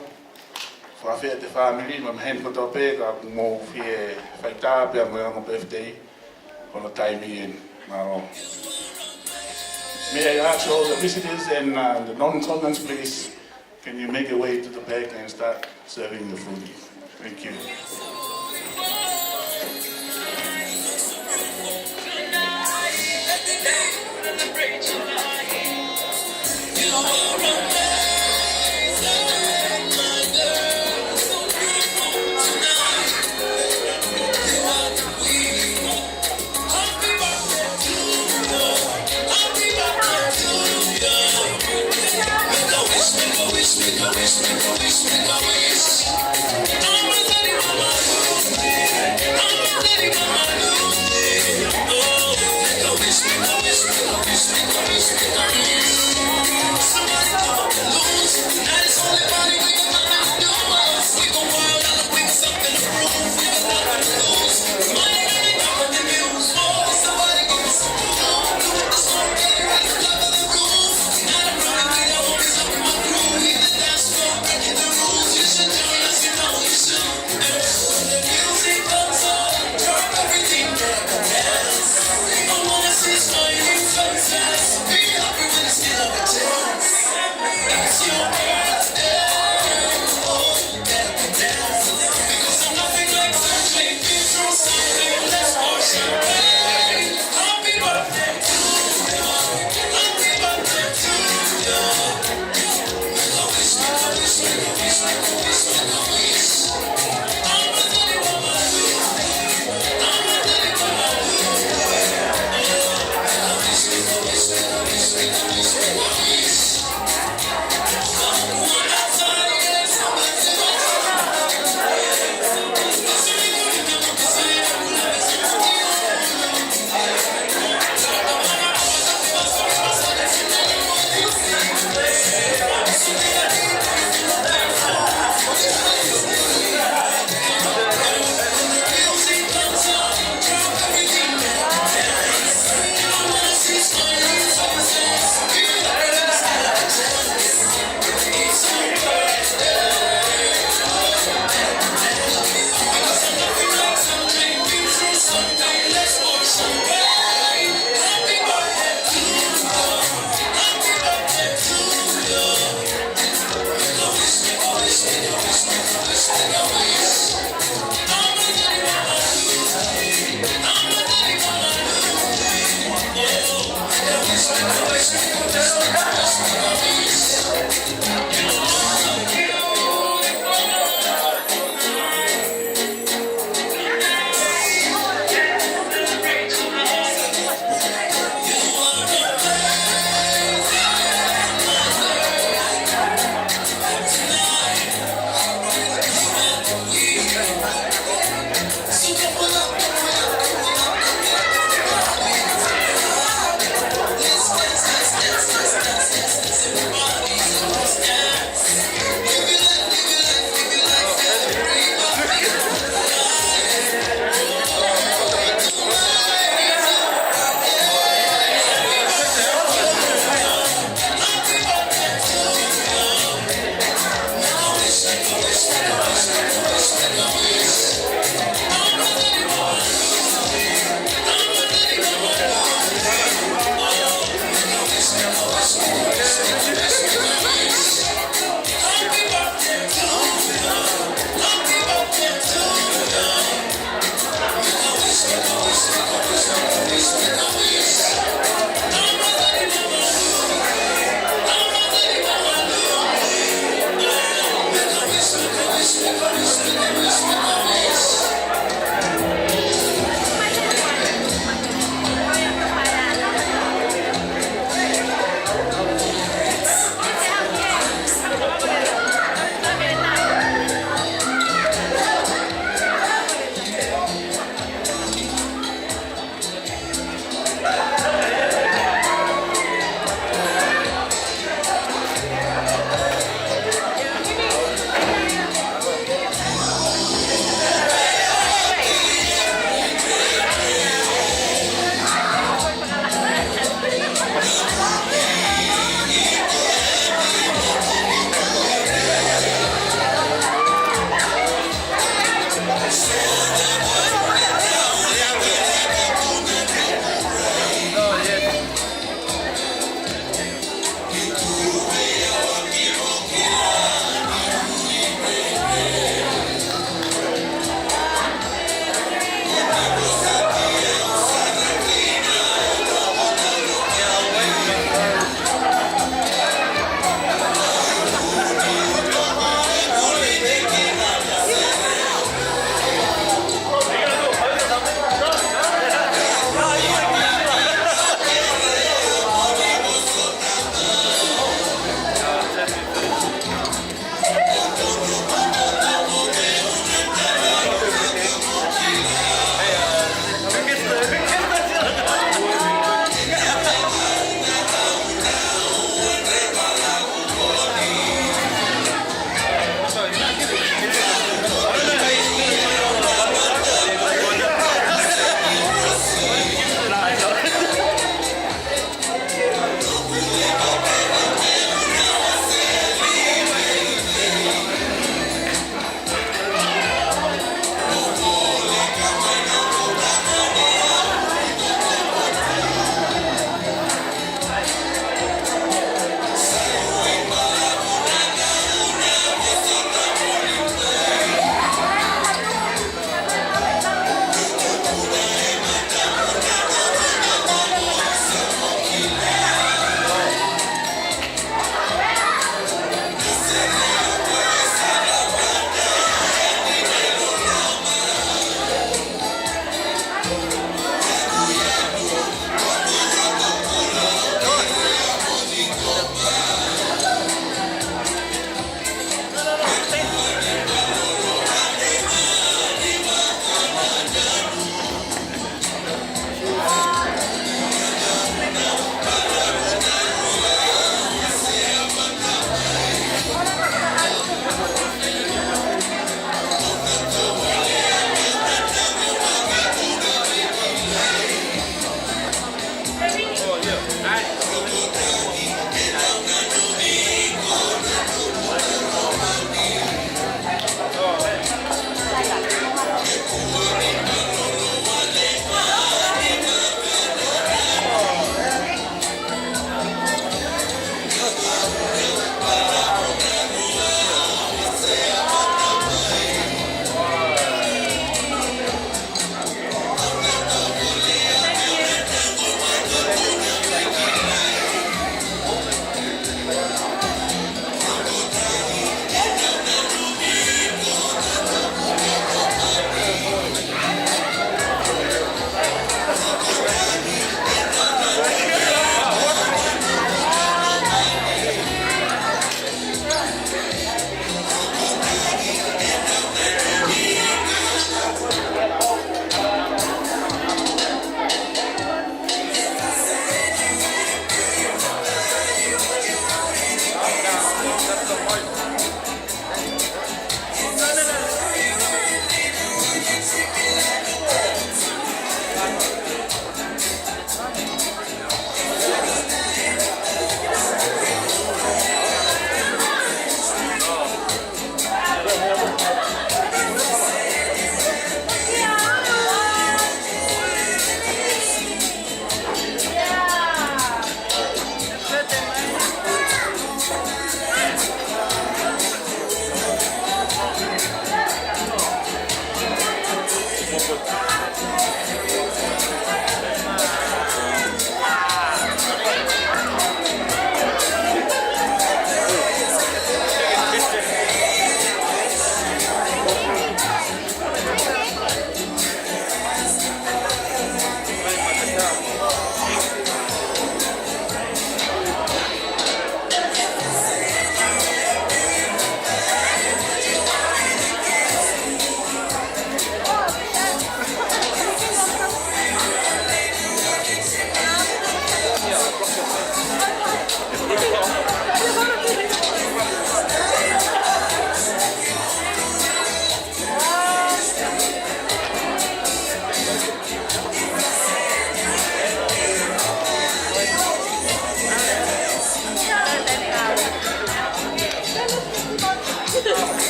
fakafeʻiloaki atu e fāmili, maheni kotoa pē, ka mou fie faitā pea mo e ongo birthday, ko hono taimi eni, mālō. May I ask all the visitors and, uh, the non-comers, please, can you make your way to the back and start serving the food? Thank you.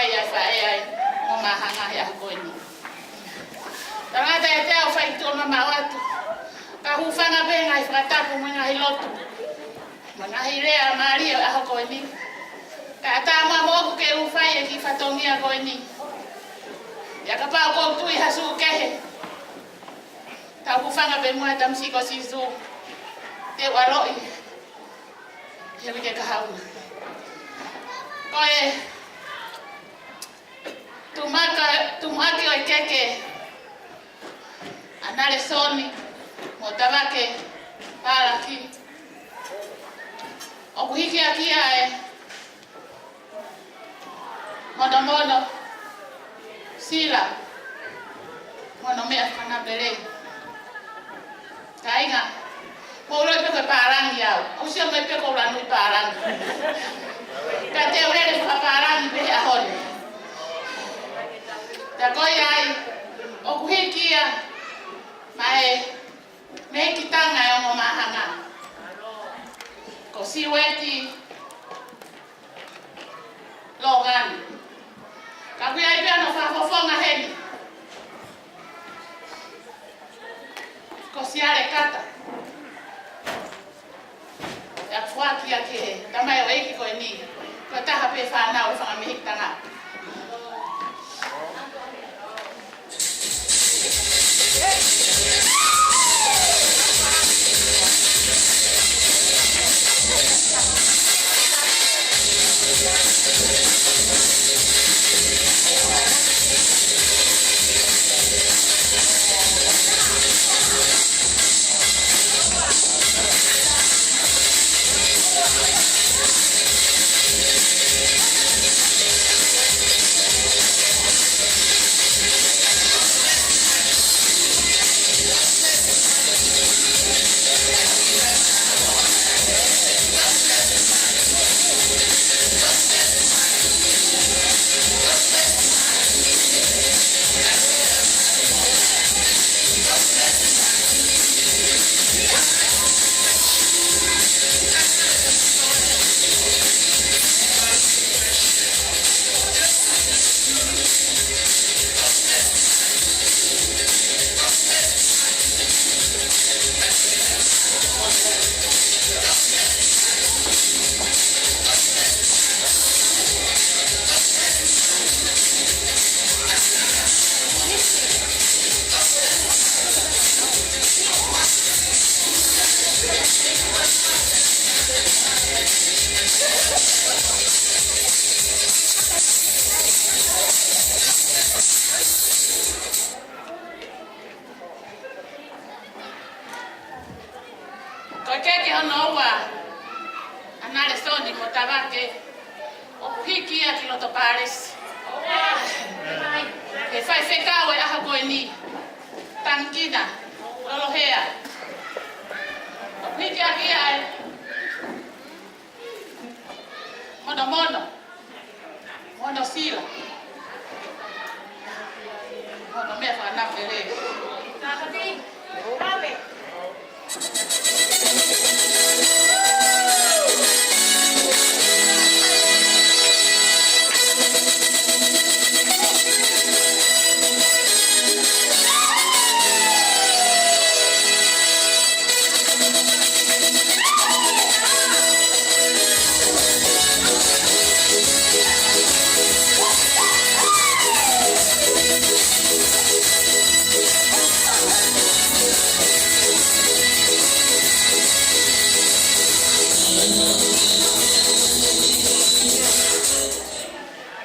Ia fa e ai, mo mahanga he ʻaho ko eni. Tangata e te au fai tuʻa mamaʻo atu. Ka hūfanga pē he ngaahi fakatapu mo e ngaahi lotu. Mo e ngaahi lea mālie ʻo e ʻaho ko eni. Ka ʻatā muʻa moʻoku ke u fai e kiʻi fatongia ko eni. Ia kapau ʻoku ou tui ha suʻu kehe. Tau hūfanga pē muʻa he tamasiʻi ko Sīsū. Te u ʻaloʻi. He uike kahaʻu. Ko e tumuʻaki, tumuʻaki ʻo e keke ʻa Nalesoni mo Tavake Palaki. ʻOku hiki ʻaki ia e monomono, sila, mo hono meʻa fakanapele. Kāinga, mou loi pē ko e pālangi au. ʻOku ou sio mai pē ko e lanu ʻi pālangi. Ka te u lele fakapālangi pē he ʻaho ni. Tā ko ia ai, ʻoku hiki ia maʻa e mehikitanga ʻe ongo mahanga. Ko Siueti Longani. Ka ʻoku ʻi ai pē hono fakafofonga heni. Ko Siale Kata. ʻE foaki ia ki he tamaioʻeiki ko eni. Ko e taha pē fānau ʻo e fanga mehikitanga. Ko e keke hono ua ʻa Nalesoni mo Tavake, ʻoku hiki ia ki loto Pālesi. He faifekau ʻo e ʻaho ko eni, Tangikina Lolohea. ʻOku hiki ʻaki ia e monomono, mo hono sila, mo hono meʻa fakanapele.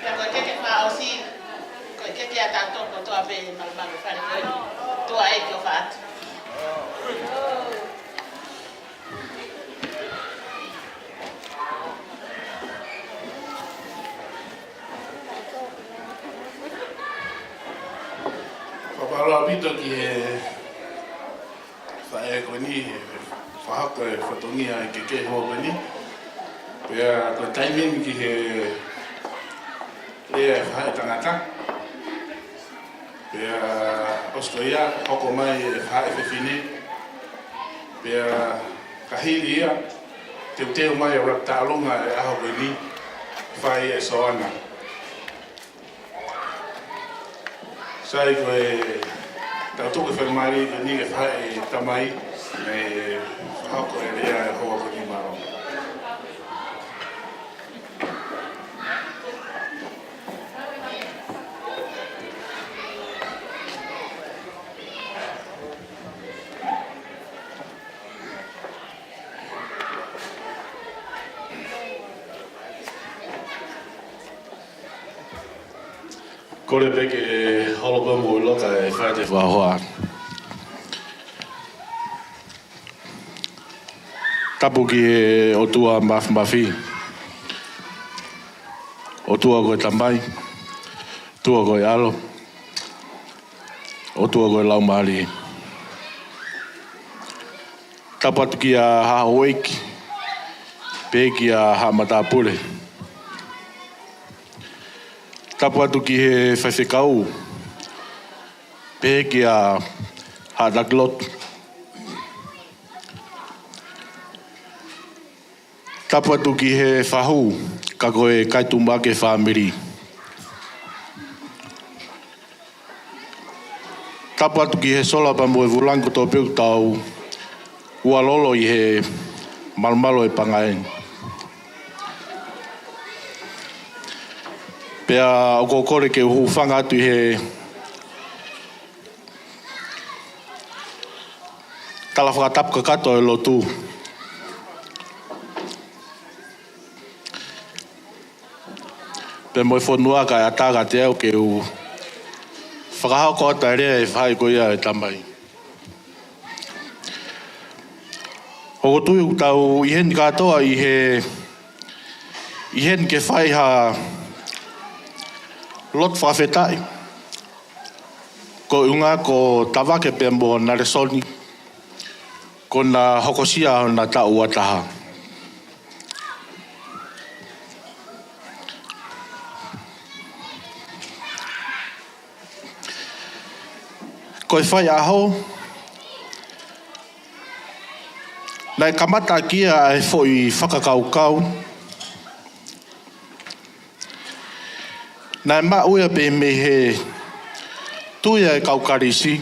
Pea ko e keke fakaʻosi, ko e keke ʻa tautolu kotoa pē malumalu fale ko eni. Tuʻa ē ki ʻofa atu. Fakamālō ʻaupito ki he faʻē ko eni, he fakahoko e fatongia e keke houa ko eni. Pea ko e taimi eni ki he lea e faʻē tangata. Pea ʻosi ko ia, hoko mai e faʻē fefine. Pea ka hili ia, teuteu mai e rap taʻalunga e ʻaho ko eni, fai e soana. Sai, ko e tau tuku e faingamālie ko eni ke fai e tamai, ʻe fakahoko e lea ʻa e hoa ko eni. Mālō. Kole pē ke holo pē mo ʻilo kae fai ʻete fakahoha. Tapu ki he ʻOtua Māfimafi, ʻOtua ko e Tamai, ʻOtua ko e ʻAlo, ʻOtua ko e Laumālie. Tapu atu kia Haʻa Houʻeiki, pehē kia Haʻa Matāpule. Tapu atu ki he faifekau, pehē kia Haʻa Taki Lotu. Tapu atu ki he fahu, ka ko e kai tuʻu maʻa e fāmili. Tapu atu ki he sola pea mo e vūlangi kotoa pē ʻoku tau ʻualolo ʻi he malumalu ʻo e pangai. Pea ʻoku ou kole ke u hūfanga atu ʻi he tala fakatapu kakato ʻo e lotu. Pea mo e fonua kae ʻatā kiate au ke u fakahoko atu e lea ʻi he faʻahi ko ia ʻo e tamai. ʻOku ou tui ʻoku tau ʻi heni kātoa ʻi he, ʻi heni ke fai ha lotu fakafetaʻi. Ko e ʻuhinga ko Tavake pea mo Nalesoni, kuo na hokosia hona taʻu ua taha. Ko e faiʻaho, naʻe kamata ʻaki ia ʻa e foʻi fakakaukau. Naʻe maʻu ia pē mei he tui ʻa e kau Kalisi.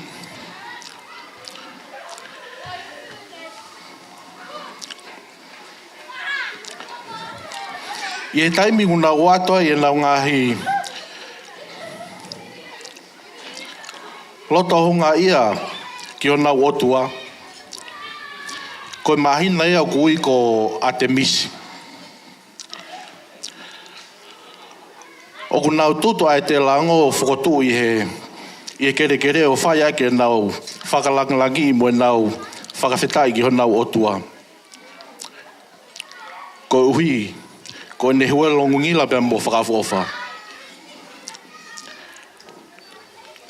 ʻI he taimi ʻoku nau ʻoatu ai ʻenau ngaahi loto houngaʻia ki honau ʻotua, ko e māhina ia ʻoku ui ko ʻAtemisi. ʻOku nau tutu ʻa e telango ʻo fokotuʻu ʻi he, ʻi he kelekele ʻo fai ʻaki ʻenau fakalāngilangiʻi mo ʻenau fakafetaʻi ki honau ʻotua. Koeʻuhi ko ʻene huelo ngungila pea mo fakaʻofoʻofa.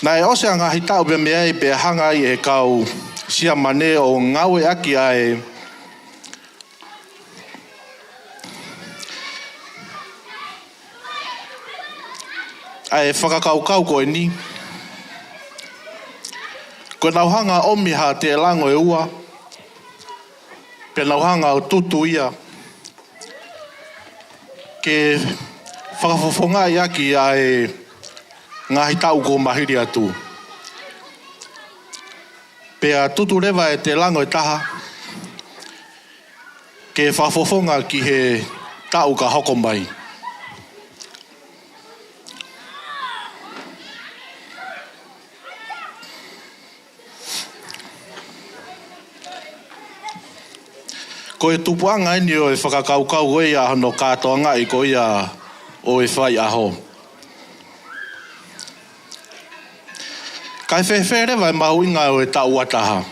Naʻe ʻosi ʻa e ngaahi taʻu pea mei ai pea hanga ai ʻe he kau Siamane ʻo ngāueʻaki ʻa e, ʻa e fakakaukau ko eni. Ko ʻenau hanga ʻomi ha telango ʻe ua, pea nau hanga ʻo tutu ia ke fakafofongaʻi ʻaki ʻa e ngaahi taʻu kuo maliu atu. Pea tutu leva e telango ʻe taha ke fakafofonga ki he taʻu ka hoko mai. Ko e tupuʻanga eni ʻo e fakakaukau ko ia ʻa hono kātoangaʻi ko ia ʻo e faiʻaho. Kae fēfē leva e mahuʻinga ʻo e taʻu ua taha?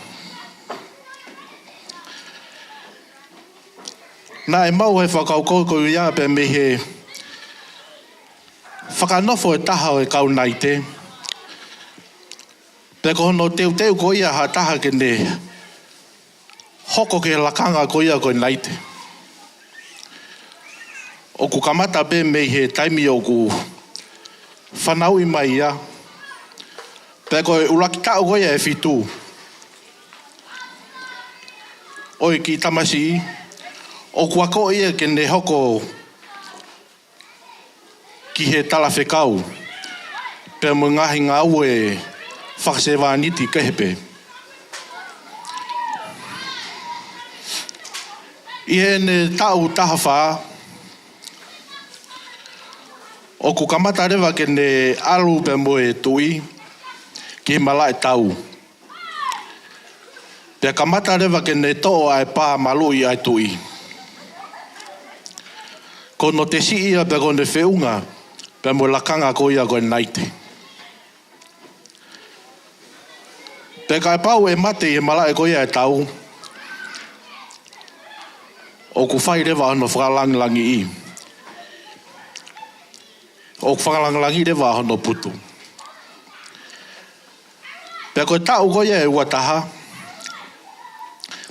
Naʻe maʻu e fakakaukau ko ia pea mei he fakanofo ʻe taha ʻo e kau Naite. Pea ko hono teuteu ko ia ha taha ke ne hoko ki he lakanga ko ia ko e Naite. ʻOku kamata pē mei he taimi ʻoku fanauʻi mai ia. Pea ko e ʻuluaki taʻu ko ia ʻe fitu ʻo e kiʻi tamasiʻi, ʻoku akoʻi ia ke ne hoko ki he talafekau. pea mo e ngaahi ngāue fakasevāniti kehe pē. ʻI heʻene taʻu taha fā, ʻoku kamata leva ke ne ʻalu pea mo e tuʻi ki he malaʻe tau. Pea kamata leva ke ne toʻo ʻa e pā maluʻi ʻa e tuʻi. Ko hono tesiʻi ia pea ko hono feʻunga pea mo e lakanga ko ia ko e naite. Pea kapau ʻe mate ʻi he malaʻe ko ia ʻa e tau, ʻoku fai leva hono fakalangilangiʻi. ʻOku fakalangilangiʻi leva hono putu. Pea ko e taʻu ko ia ʻe ua taha,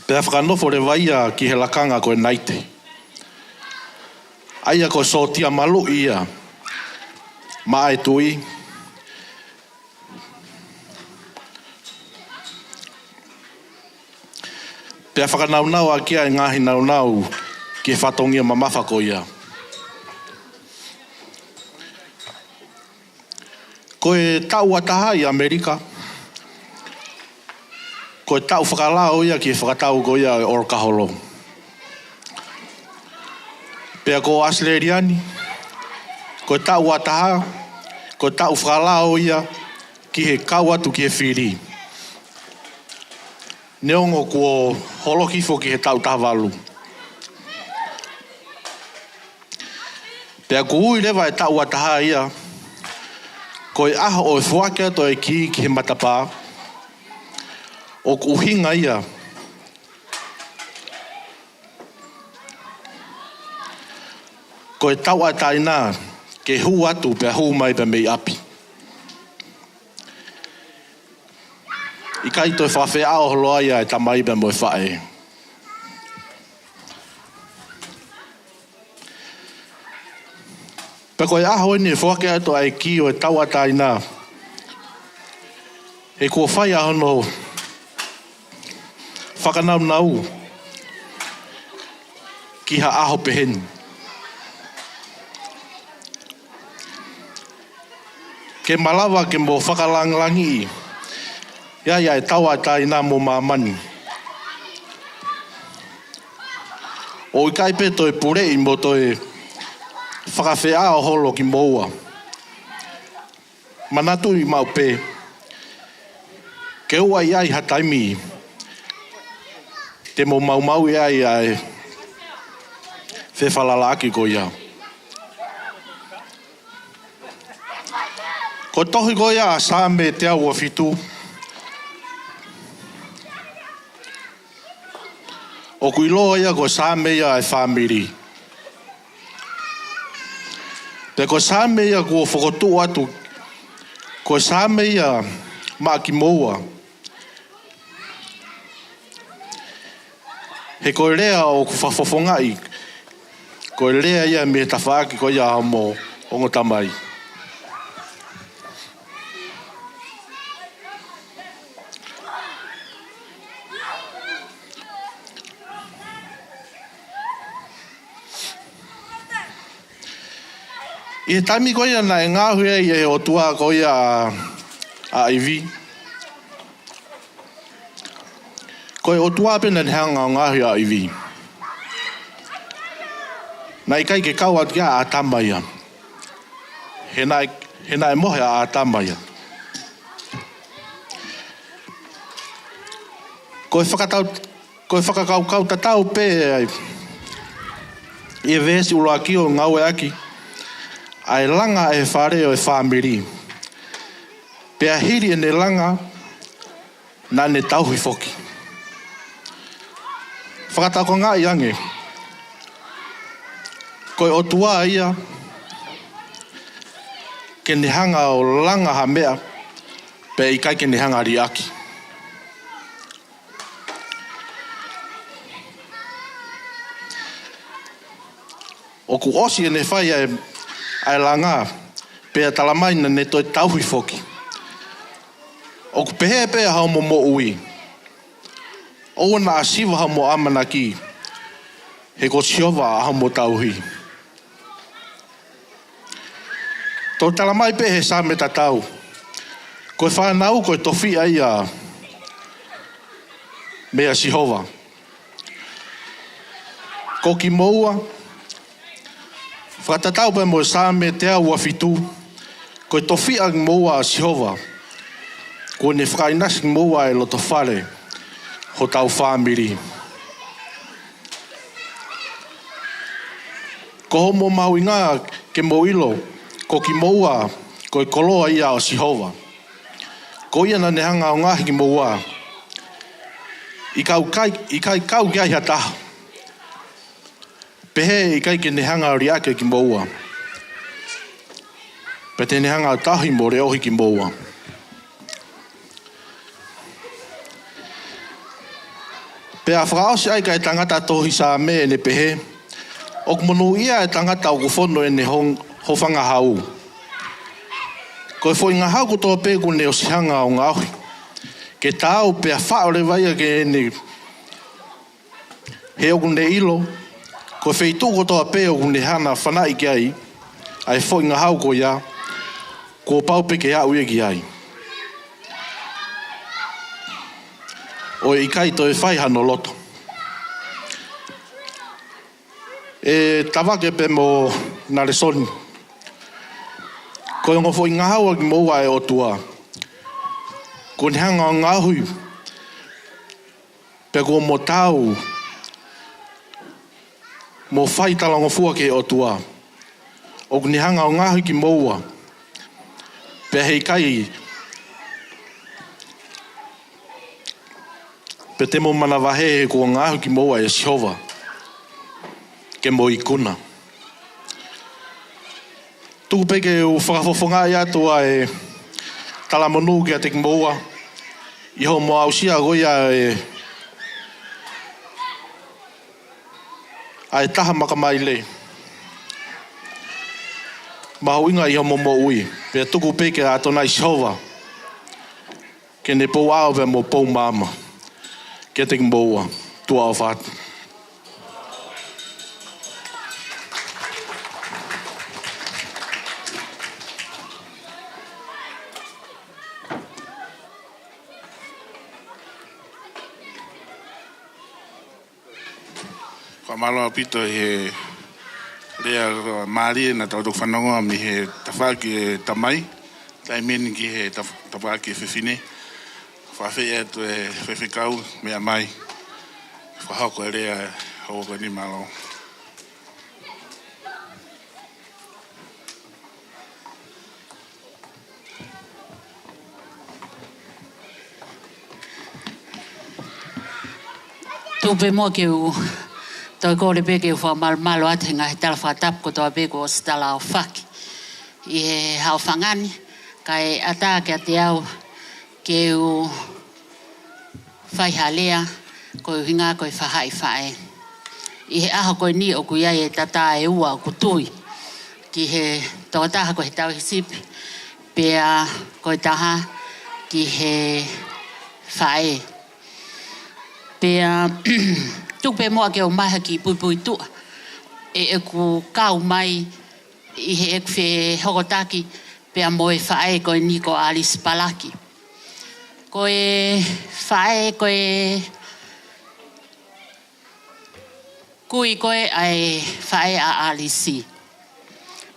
pea fakanofo leva ia ki he lakanga ko e naite. ʻA ia ko e sōtia maluʻi ia maʻa e tuʻi. Pea fakanaunau ʻaki ʻa e ngaahi naunau ki he fatongia mamafa ko ia. Ko e taʻu ua taha ʻi ʻAmelika, ko e taʻu fakalao ia ki he fakatau ko ia ʻo e ʻolokaholo. Pea ko ʻAositelēlia ni, ko e taʻu ua taha, ko e taʻu fakalao ia ki he kau atu ki he fili. Neongo kuo holoki foki he taʻu taha valu. Pea ʻoku ui leva e taʻu ua taha ia, ko e ʻaho ʻo e foaki atu ʻa e kī ki he matapā, ʻoku ʻuhinga ia ko e tauʻatāina ke hū atu pea hū mai pea mei ʻapi. ʻIkai toe fakafeʻao holo ai ʻa e tamai pea mo e faʻē. Pea ko e ʻaho eni ʻe foaki atu ai e kī ʻo e tauʻatāina, he kuo fai ʻa hono fakanaunau ki ha ʻaho pehē ni. Ke malava ke mo fakalangilangiʻi ia ʻa e tauʻatāina mo māmani. ʻO ʻikai pē toe puleʻi mo toe fakafeʻao holo kimoua. Manatuʻi maʻu pē, ke ʻoua ʻe ʻi ai ha taimi te mo maumauʻi ai ʻa e fefalalaʻaki ko ia. Ko e tohi ko ia ʻa Saame teau ua fitu, ʻoku ʻiloa ia ko e Saame ia ʻa e fāmili. Pea ko e Saame ia kuo fokotuʻu atu, ko e Saame ia maʻa kimoua. He ko e lea ʻoku fakafofongaʻi, ko e lea ia mei he tafaʻaki ko ia ʻa homo ongo tamai. ʻI he taimi ko ia naʻe ngaohi ai ʻe he ʻOtua ko ia ʻa, ʻa ʻIvi. Ko e ʻOtua pē naʻa ne hanga ʻo ngaohi ʻa ʻIvi. Naʻe ʻikai ke kau atu ki ai ʻa ʻĀtama ia. He naʻe, he naʻe mohe ʻa ʻĀtama ia. Ko e fakatau, ko e fakakaukau tatau pē ʻi he veesi ʻuluaki ʻo e Ngāueʻaki, ʻa e langa ʻe he fale ʻo e fāmili. Pea hili ʻene langa, naʻa ne tauhi foki. Fakatokangaʻi ange, ko e ʻOtua ia ke ne hanga ʻo langa ha meʻa, pea ʻikai ke ne hanga ʻo liʻaki. ʻOku ʻosi ʻene fai ʻa e, ʻa e langa, pea talamai naʻa ne toe tauhi foki. ʻOku pehē pē ʻa homo moʻui. ʻOua naʻa siva homo ʻamanaki, he ko Sihova ʻa homo tauhi. ʻOku talamai pē he Saame tatau, ko e fānau ko e tofiʻa ia meia Sihova. Ko kimoua, fakatatau pē mo e Saame teau ua fitu, ko e tofiʻa kimoua ʻa Sihova. Kuo ne fakaʻinasi kimoua ʻa e lotofale hotau fāmili. Ko hoʻomo mahuʻinga ke mo ʻilo, ko kimoua ko e koloa ia ʻo Sihova. Ko ia naʻa ne hanga ʻo ngaohi kimoua, ʻikai kau, ʻikai kau ki ai ha taha, pehē ʻikai ke ne hanga ʻo liʻaki kimoua, pea te ne hanga ʻo tauhi mo leʻohi kimoua. Pea fakaʻosi ʻaki ʻe he tangata tohi Saame ʻene pehē, ʻoku monūʻia ʻa e tangata ʻoku fonu ʻene hong-, hofangahau. Ko e foʻi ngahau kotoa pē kuo ne ʻosi hanga ʻo ngaohi, ke taau pea faʻo leva ia ke ʻene, he ʻoku ne ʻilo, ko e feituʻu kotoa pē ʻoku ne hanga ʻo fanaʻi ki ai ʻa e foʻi ngahau ko ia, kuo pau pē ke aʻu ia ki ai, ʻo ʻikai toe fai hano loto. ʻE Tavake pea mo Nalesoni, ko e ongo foʻi ngahau ʻa kimoua ʻa e ʻOtua, kuo ne hanga ʻo ngaohi, pea kuo mo taau mo fai talangofua ki he ʻOtua. ʻOku ne hanga ʻo ngaohi kimoua, pea heʻikai, pea te mo manavahē he kuo ngaohi kimoua ʻe Sihova ke mo ikuna. Tuku pē ke u fakafofongaʻi atu ʻa e talamonū kiate kimoua ʻi hoʻomo aʻusia ko ia ʻa e, ʻa e taha makamaile mahuʻinga ʻi hoʻomo moʻui, pea tuku pē kia ʻAtonai Sihova ke ne pouʻao pea mo pou maama kiate kimoua. Tuʻa ʻofa atu. Fakamālō ʻaupito he lea mālie naʻa tau toki fanongo mei he tafaʻaki ʻo e tamai, taimi ni ki he taf-, tafaʻaki ʻo e fefine. Fakafeʻiloaki atu ʻe he faifekau, meʻa mai, fakahoko e lea ʻo e ʻaho ko eni, mālō. Tuku pē muʻa ke u toe kole pē ke u fakamalumalu atu he ngaahi tala fakatapu kotoa pē kuo ʻosi talaʻofa ki ai ʻe he haʻofanga ni, kae ʻatā kiate au ke u fai ha lea koeʻuhinga ko e faʻahi faʻē. ʻI he ʻaho ko eni ʻoku ʻi ai e tata ʻe ua ʻoku tui ki he tokotaha ko e tauhisipi, pea ko e taha ki he faʻē. Pea tuku pē muʻa ke u ʻomai ha kiʻi puipuituʻa ʻi heʻeku kau mai ʻi heʻeku fehokotaki pea mo e faʻē ko eni ko ʻAlisi Palaki. Ko e faʻē, ko e kui ko ē ʻa e faʻē ʻa ʻAlisi,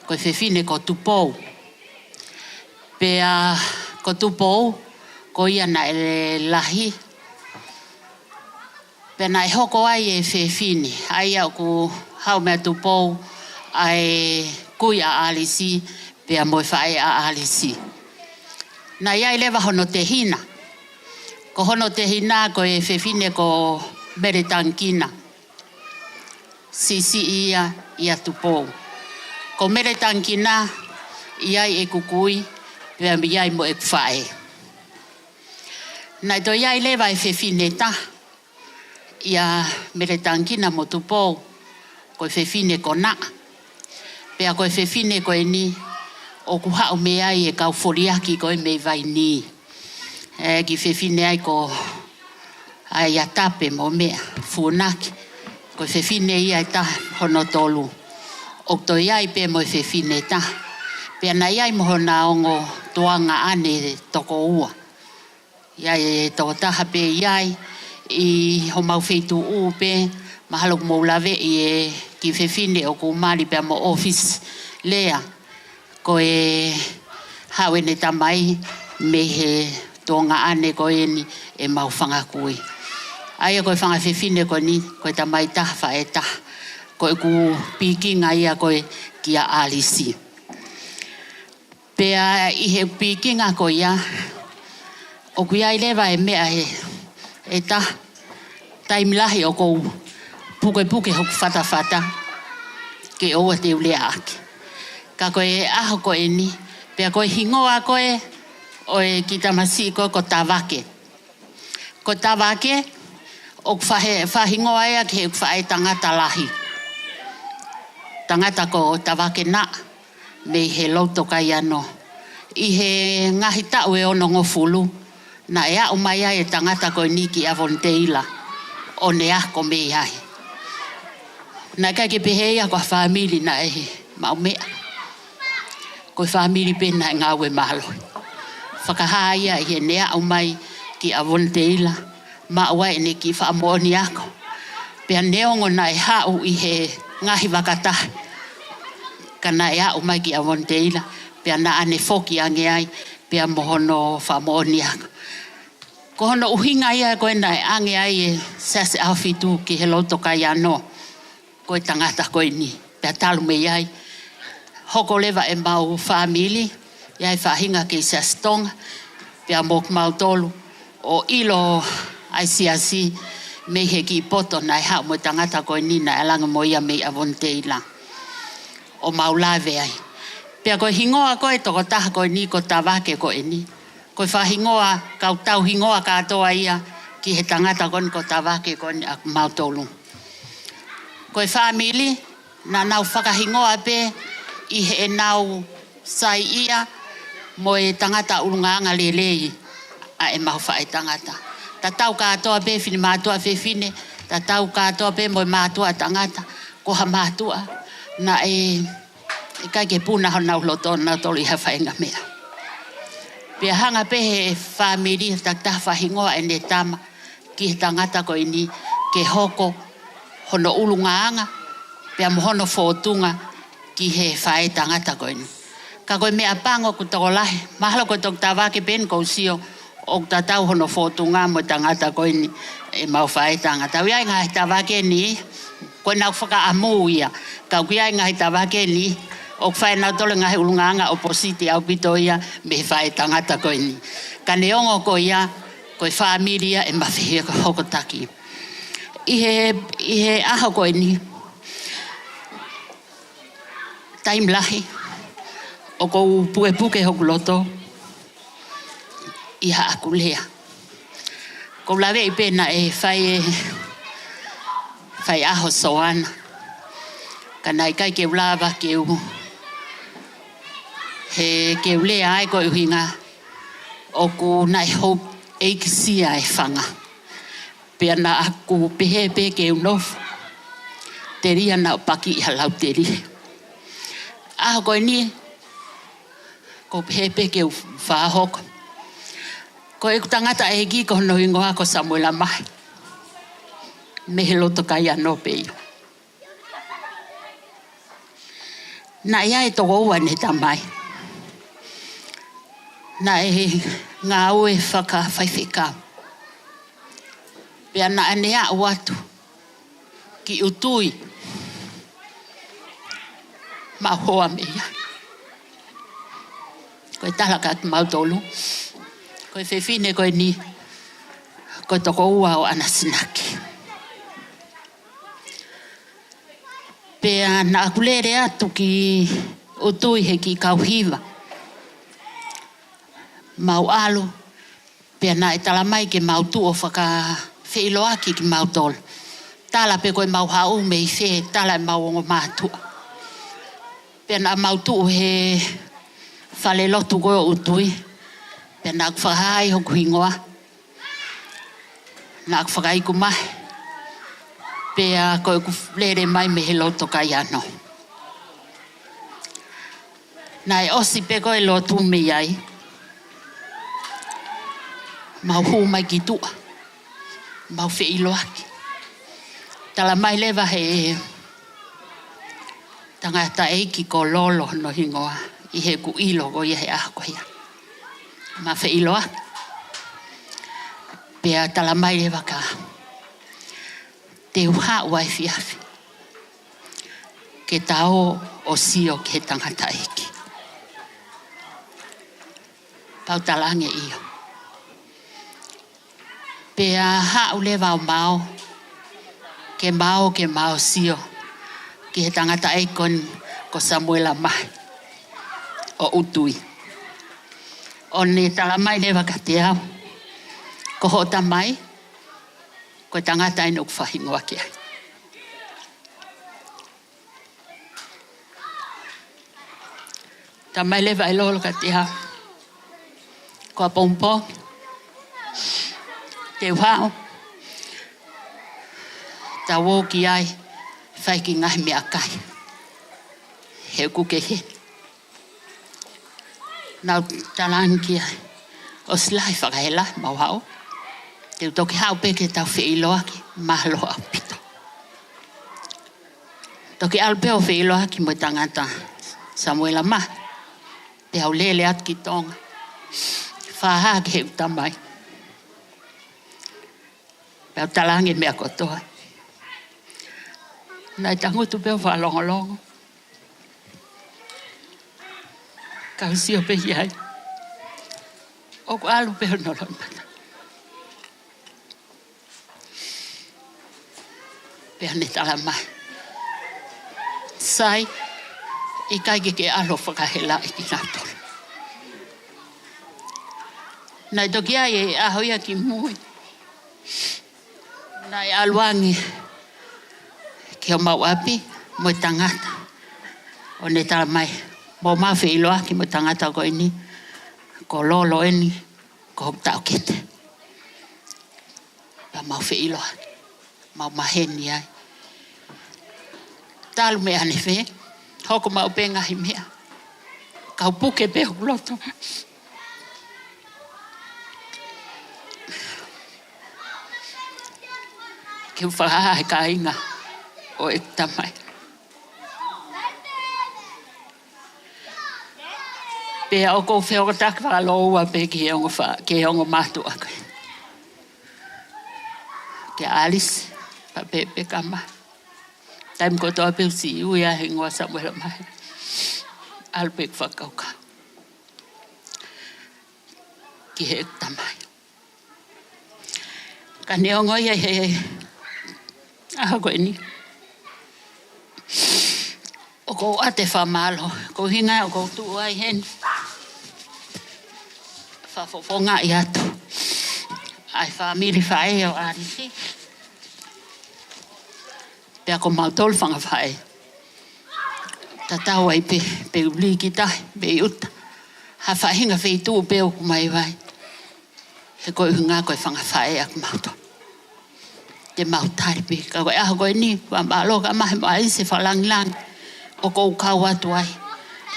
ko e fefine ko Tupou. Pea ko Tupou, ko ia naʻe lahi, pea naʻe hoko ai e fefine, ʻa ia ʻoku haʻu meia Tupou ʻa e kui ʻa ʻAlisi pea mo e faʻē ʻa ʻAlisi. Naʻe ʻi ai leva hono tehina. Ko hono tehina ko e fefine ko Meletangikina. Siʻisiʻi ia ʻia Tupou. Ko Meletangikina, ʻi ai ʻeku kui, pea ʻi ai mo ʻeku faʻē. Naʻe toe ʻi ai leva e fefine ʻe taha ʻia Meletangikina mo Tupou, ko e fefine ko Naʻa. Pea ko e fefine ko eni ʻoku haʻu mei ai e kau foliaki ko ē mei Vainī. E kiʻi fefine ai ko ʻAiatape mo meʻa, Funaki. Ko e fefine ia ʻe taha hono tolu. ʻOku toe ʻi ai pē mo e fefine ʻe taha. Pea naʻe ʻi ai mo hona ongo tuongaʻane toko ua. ʻI ai e tokotaha pē ʻi ai ʻi homau feituʻu pē, mahalo ʻoku mou laveʻi e kiʻi fefine ʻoku mali pea mo ʻōfisi lea. Ko e haʻu ʻene tamai mei he tuongaʻane ko eni ʻemau fanga kui. ʻA ia ko e fanga fefine ko eni, ko e tamai taha faʻē taha. Ko ʻeku pikinga ia ko ē kia ʻAlisi. Pea ʻi he pikinga ko ia, ʻoku ʻi ai leva e meʻa ʻe, ʻe taha, taimi lahi ʻoku ou pukepuke hoku fatafata ke ʻoua te u lea ʻaki. Ka ko e ʻaho ko eni, pea ko e hingoa ko ē ʻo e kiʻi tamasiʻi ko ē ko Tavake. Ko Tavake, ʻoku faʻa-, faʻahingoa ia ki heʻeku faʻētangata lahi. Tangata ko Tavake Naʻa, mei he Loto Kaiano. ʻI he ngaahi taʻu ʻe onongofulu, naʻe aʻu mai ai e tangata ko eni ki Avoniteila, ʻo ne ako mei ai. Naʻe ʻikai ke pehē ia ko ha fāmili naʻe maʻu meʻa. Ko e fāmili pē naʻe ngāue mālohi. Fakahā ia ʻi heʻene aʻu mai ki Avoniteila, maʻu ai ʻene kiʻi fakamoʻoni ako. Pea neongo naʻe haʻu ʻi he ngaahi vaka tahi, ka naʻe aʻu mai ki Avoniteila, pea naʻa ne foki ange ai, pea mo hono fakamoʻoni ako. Ko hono ʻuhinga ia ko ē naʻe ʻange ai e Siasi ʻAhofitu ki he Loto Kaiano, ko e tangata ko eni. Pea talu mei ai, hoko leva ʻemau fāmili, ʻi ai e faʻahinga kei Siasi Tonga, pea mo kimautolu, ʻo ʻilo ai siasi mei he kiʻi poto naʻe haʻu mo e tangata ko eni naʻe langa mo ia mei Avoniteila. ʻO mau lave ai. Pea ko e hingoa ko ē tokotaha ko eni ko Tavake ko eni. Ko e faʻahingoa, kau tauhingoa kātoa ia ki he tangata ko eni ko Tavake ko eni ʻa kimautolu. Ko e fāmili, naʻa nau fakahingoa pē ʻi heʻenau saiʻia mo e tangata ʻulungaanga lelei ʻa ʻemau faʻētangata. Tatau kātoa pē finemātuʻa fefine, tatau kātoa pē mo e mātuʻa tangata, ko ha mātuʻa naʻe ʻikai ke puna honau loto nautolu ʻi ha faʻahinga meʻa. Pea hanga pē he fāmili, takitaha faʻahingoa ʻene tama ki he tangata ko eni ke hoko hono ʻulungaanga, pea mo hono fōtunga ki he faʻētangata ko eni. Ka ko e meʻapango ʻoku tokolahi, mahalo ko e toki Tavake pē eni ʻoku ou sio, ʻoku tatau hono fōtunga mo e tangata ko eni ʻemau faʻētangata. ʻOku ʻi ai e ngaahi Tavake ni, ko ʻenau fakaʻamu ia. Ka ʻoku ʻi ai e ngaahi Tavake ni, ʻoku fai ʻenautolu e ngaahi ʻulungaanga ʻopositi ʻaupito ia mei he faʻētangata ko eni. Ka neongo ko ia, ko e fāmili ia ʻe mafehiako hokotaki. ʻI he, ʻi he ʻaho ko eni, taimi lahi, ʻoku ou pukepuke hoku loto ʻi haʻaku lea. ʻOku ou laveʻi pē naʻe fai e, fai ʻaho Soana. Ka naʻe ʻikai ke u lava ke u, he ke u lea ai ko e ʻuhinga ʻoku naʻe houʻeikisia e fanga. Pea naʻa ku pehē pē ke u nofo, telia naʻa ku paki ʻi ha lau telia. ʻAho ko eni, ʻoku ou pehē pē ke u fakahoko. Ko ʻeku tangata ʻeiki ko hono hingoa ko Samuela Mahe. Mei he Loto Kaiano pē ia. Naʻe ʻi ai e toko ua ʻene tamai. Naʻe ngāue fakafaifekau. Pea naʻa ne aʻu atu ki ʻUtui maʻu hoa mei ai. Ko e tala kia kimautolu, ko e fefine ko eni, ko e toko ua ʻo ʻAnasinaki. Pea naʻa ku lele atu ki ʻUtui he kiʻi kau hiva. Mau ʻalu, pea naʻe tala mai ke mau tuʻu ʻo fakafeʻiloaki kimautolu. Tala pē ko e mau haʻu mei fē, tala ʻe mau ongo mātuʻa. Pea naʻa mau tuʻu he fale lotu ko ē ʻo ʻUtui. Pea naʻa ku fakahā ai hoku hingoa. Naʻa ku fakaiku mai. Pea ko ʻeku lele mai mei he Loto Kaiano. Naʻe ʻosi pē ko e lotu mei ai, mau hū mai ki tuʻa, mau feʻiloaki. Talamai leva he tangataʻeiki ko Lolo hono hingoa, ʻi heʻeku ʻilo ko ia he ʻaho ko ia. Mau feʻiloaki. Pea talamai leva kia au, te u haʻu ʻaefiafi ke ta ō ʻo sio ki he tangataʻeiki. Pea u talaange ʻio. Pea haʻu leva ʻo mau, ke mau, ke mau sio ki he tangataʻeiki ko eni ko Samuela Mahe ʻo Utui. ʻO ne talamai leva kiate au, ko hoʻo tamai, ko e tangata eni ʻoku faʻa hingoa ki ai. Talamai leva ʻe Lolo kiate au, ko ʻapongipongi te u haʻu, ta ō ki ai, fai e kiʻi ngaahi meʻakai. He ʻoku ke he Naʻá ku talaange ki ai, ʻosi lahi e fakahela, mau haʻu. Te u toki haʻu pē ke tau feʻiloaki, mālō ʻaupito. Toki ʻalu pē ʻo feʻiloaki mo e tangata Samuela Mahe. Pea u lele atu ki Tonga. Fakahā ki heʻeku tamai. Pea u talaange e meʻa kotoa. Naʻe tangutu pē ʻo fakalongolongo. Kau sio pē ki ai. ʻOku ʻalu pē hono loʻimata. Pea ne talamai, Sai, ʻikai ke ke ʻalu ʻo fakahelaʻi kinautolu. Naʻe toki ʻi ai e ʻaho ia kimui. Naʻe ʻalu ange ki homau ʻapi mo e tangata. ʻO ne talamai, mou ō ʻo feʻiloaki mo e tangata ko eni, ko Lolo eni, ko hoku taʻokete. Pea mau feʻiloaki, mau maheni ai. Talu mei ai ʻene fē, hoko maʻu pē ngaahi meʻa. Kau puke pē hoku loto. Ke u fakahā he kāinga ʻo ʻeku tamai. Pea ʻoku ou fehokotaki fakalōua pē ki he ongo fa-, ki he ongo mātuʻa ko ē. Kia Alisi, pea pehē pē kia Mahe. Taimi kotoa pē ʻoku siʻi ui ai e hingoa Samuela Mahe. ʻAlu pē ʻeku fakakaukau ki heʻeku tamai. Ka neongo ia he ʻaho ko eni, ʻoku ou ʻoatu e fakamālō, ko e ʻuhinga ʻoku ou tuʻu ai heni. Fakafofongaʻi atu ʻa e fāmili faʻē ʻo Alisi. Pea ko mautolu fanga faʻē. Tatau ai pē, pe u lī ki tahi, pe ʻi ʻuta. Ha faʻahinga feituʻu pē ʻoku mau ʻi ai. He ko e ʻuhinga ko e fanga faʻē ʻa kimautolu. Te mau tali pē, ka ko e ʻaho ko eni, fakamālō kia Mahe mo Alisi e fakalāngilangi ʻoku ou kau atu ai.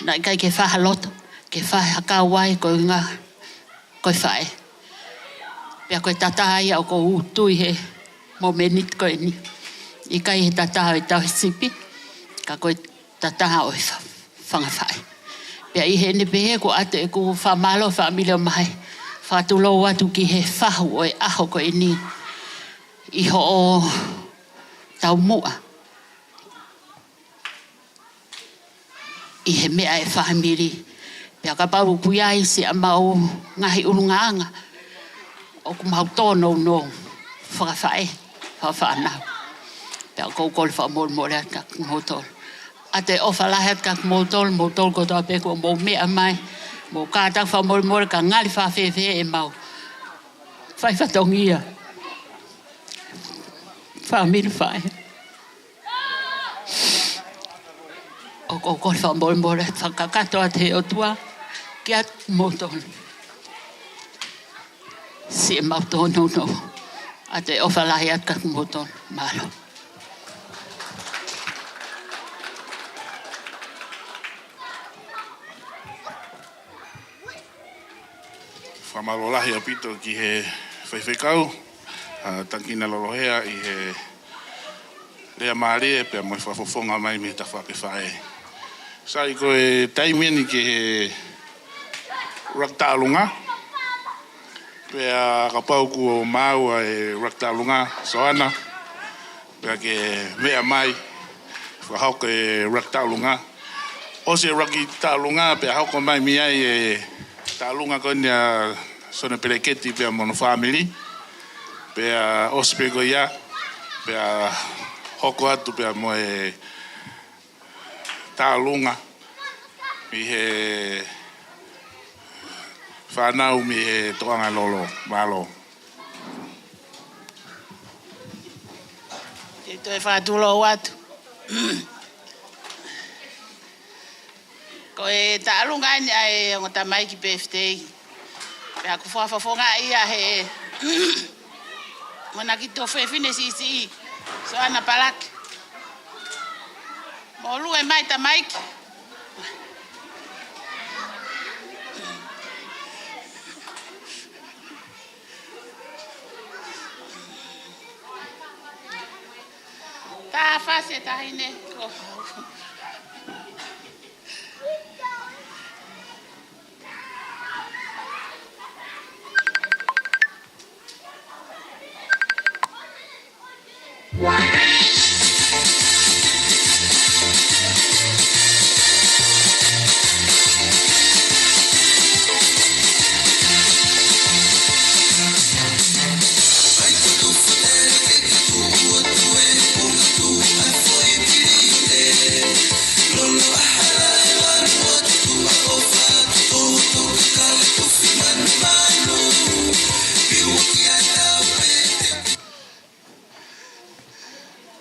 Naʻe ʻikai ke fai ha loto, ke fai ha kau ai, ko e ʻuhinga ko e faʻē. Pea ko e tatā ia ʻoku ou tui he momeniti ko eni. ʻIkai he tatā ʻo e tauhi sipi, ka ko e tatā ʻo e fa-, fanga faʻē. Pea ʻi heʻene pehē ʻoku ʻoatu ʻeku fakamālō fāmili ʻo Mahe. Fakatulou atu ki he fahu ʻo e ʻaho ko eni. ʻI hoʻo taumuʻa ʻi he meʻa ʻa e fāmili. Pea kapau ʻoku ʻi ai siʻa mau ngaahi ʻulungaanga ʻoku mau tōnounou fakafaʻē, fakafānau. Pea ʻoku ou kole fakamolemole atu kia kimoutolu. ʻOatu e ʻofa lahi atu kia kimoutolu, moutolu kotoa pē kuo mou meʻa mai, mou kātaki fakamolemole ka ngali fakafēfē ʻemau fai fatongia fāmili faʻē. ʻOku ou kole fakamolemole, fakakakato atu he ʻOtua kiate kimoutolu siʻemau tōnounou. ʻOatu e ʻofa lahi atu kia kimoutolu. Mālō. Mālō lahi ʻaupito ki he faifekau, ʻa Tangikina Lolohea ʻi he lea mālie pea mo e fakafofonga mai mei he tafaʻaki faʻē. Sai, ko e taimi eni ki he ʻuluaki taʻolunga. Pea kapau kuo maau ʻa e ʻuluaki taʻolunga, Soana, pea ke meʻa mai, fakahoko e ʻuluaki taʻolunga. ʻOsi e ʻuluaki taʻolunga, pea hoko mai mei ai e taʻolunga ko eni ʻa Sione Peleketi pea mo hono fāmili. Pea ʻosi pē ko ia, pea hoko atu pea mo e taʻolunga mei he fānau mei he Tokanga Lolo. Mālō. Te u toe fakatulou atu. Ko e taʻolunga eni ʻa e ongo tamaiki birthday. Pea ʻoku fakafofongaʻi ia he mo ʻena kiʻi tuofefine siʻisiʻi, Soana Palaki. Mou lue mai tamaiki. Taha fasi e taʻahine ko.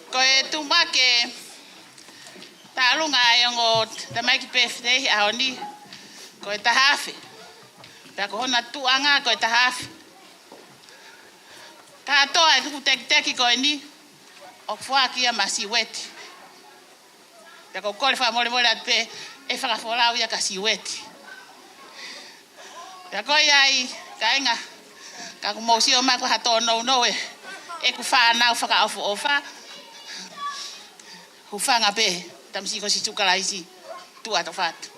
Ko e tuʻumaki e taʻolunga ʻa e ongo tamaiki birthday he ʻaho ni, ko e taha afe. Pea ko hona tuʻuʻanga ko e taha afe. Kātoa e tuku tekiteki ko eni, ʻoku foaki ia maʻa Siueti. Pea ʻoku ou kole fakamolemole atu pē, ʻe fakafolau ia kia Siueti. Pea ko ia ai, kāinga, ka ʻoku mou sio mai ko ha tōnounou ē, ʻeku fānau fakaʻofoʻofa. Hūfanga pē, tamasiʻi ko Sīsū Kalaisi, tuʻa ʻofa atu.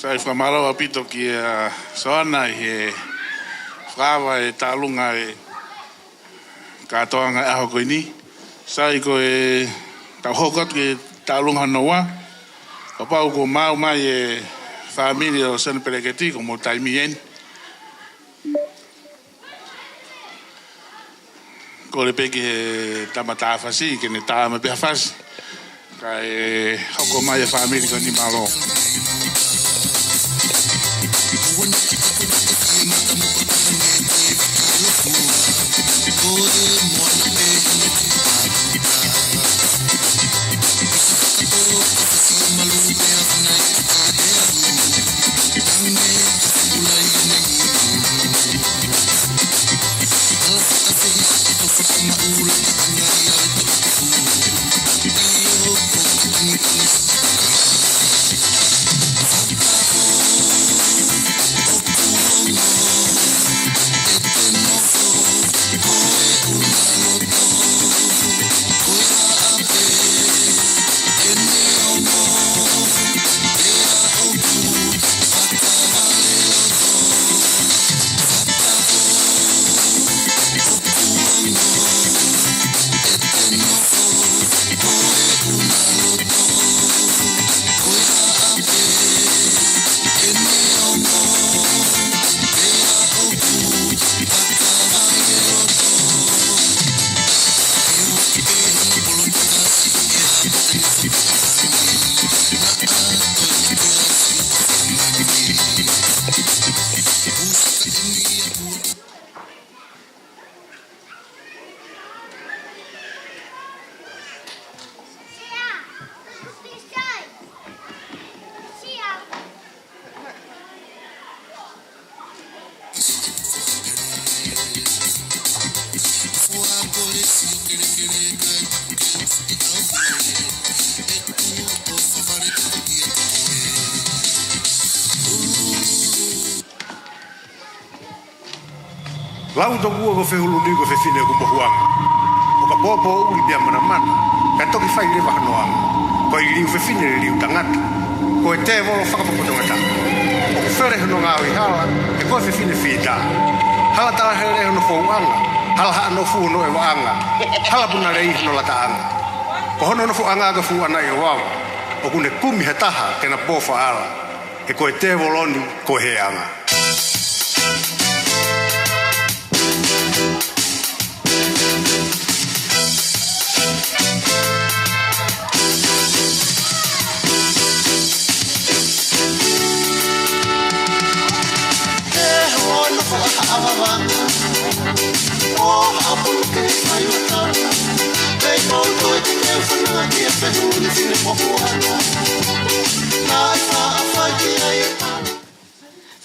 Sai, fakamālō ʻaupito kia Soana ʻi he fakaava e taʻalunga e kātoanga ʻaho ko eni. Sai, ko e tau hoko atu ki he taʻalunga hono ua. Kapau kuo maʻu mai e fāmili ʻo Sione Peleketi, ko hoʻomou taimi eni. Kole pē ki he tama tā fasi, ke ne tā mai pē ha fasi. Kae hoko mai e fāmili ko eni, mālō. Lau tokua ko Fehuluni ko e fefine ʻoku mohuʻanga. ʻO ka pōpōʻuli pea manamana, kae toki fai leva hono anga. Ko e liliu fefine liliu tangata. Ko e tēvolo fakapotopoto ngata. ʻOku fele hono ngaohi hala, he ko e fefine fita. Hala talahele hono fouʻanga, hala haʻa nofu hono ʻevaʻanga, hala punalei hono lataʻanga. Ko hono nofoʻanga ko e fuʻu ʻana ʻi ʻOava. ʻOku ne kumi ha taha ke na pō faʻala. He ko e tēvolo ni ko e heʻanga.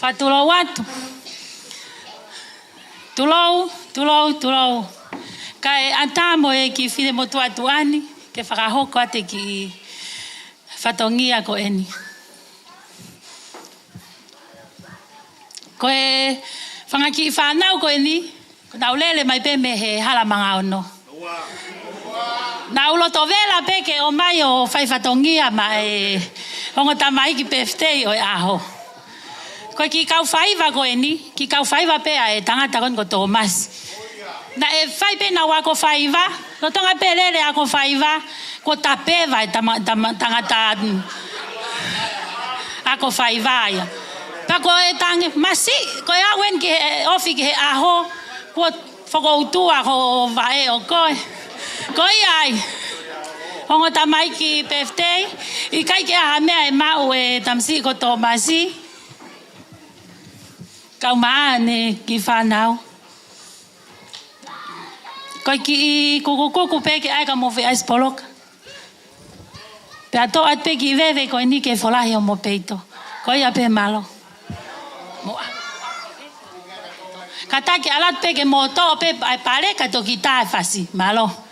Fakatulou atu. Tulou, tulou, tulou. Kae ʻatā mo e kiʻi finemotuʻa tuʻa ni ke fakahoko atu e kiʻi fatongia ko eni. Ko e fanga kiʻi fānau ko eni, ko ʻenau lele mai pē mei he hala Mangaono. Naʻa ku loto vela pē ke ʻomai ʻo fai fatongia maʻa e ongo tamaiki pefitei ʻo e ʻaho. Ko e kiʻi kau faiva ko eni, kiʻi kau faiva pē ʻa e tangata ko eni ko Tōmasi. Naʻe fai pē ʻenau ako faiva, lolotonga pē lele ako faiva, kuo tapeva e tama-, tama-, tangata, mm, ako faiva ia. Pea ko e tangi, masi, ko e aʻu eni ki he ofi ki he ʻaho, kuo fokoutua ho vaʻe ʻo koe. Ko ia ai, ongo tamaiki pefitei, ʻikai ke ʻi ai ha meʻa ʻe maʻu ʻe Tamasiʻi ko Tōmasi. Kau maʻane kiʻi fānau. Ko e kiʻi kukukuku pē ke ʻai ka mou fai ʻaisi poloka. Pea toʻo atu pē kiʻi veve ko eni ke folahi homou peito. Ko ia pē, mālō. Mo-, kātaki ʻalu atu pē ke mou toʻo pē ʻa e pale kae toki tā e fasi. Mālō.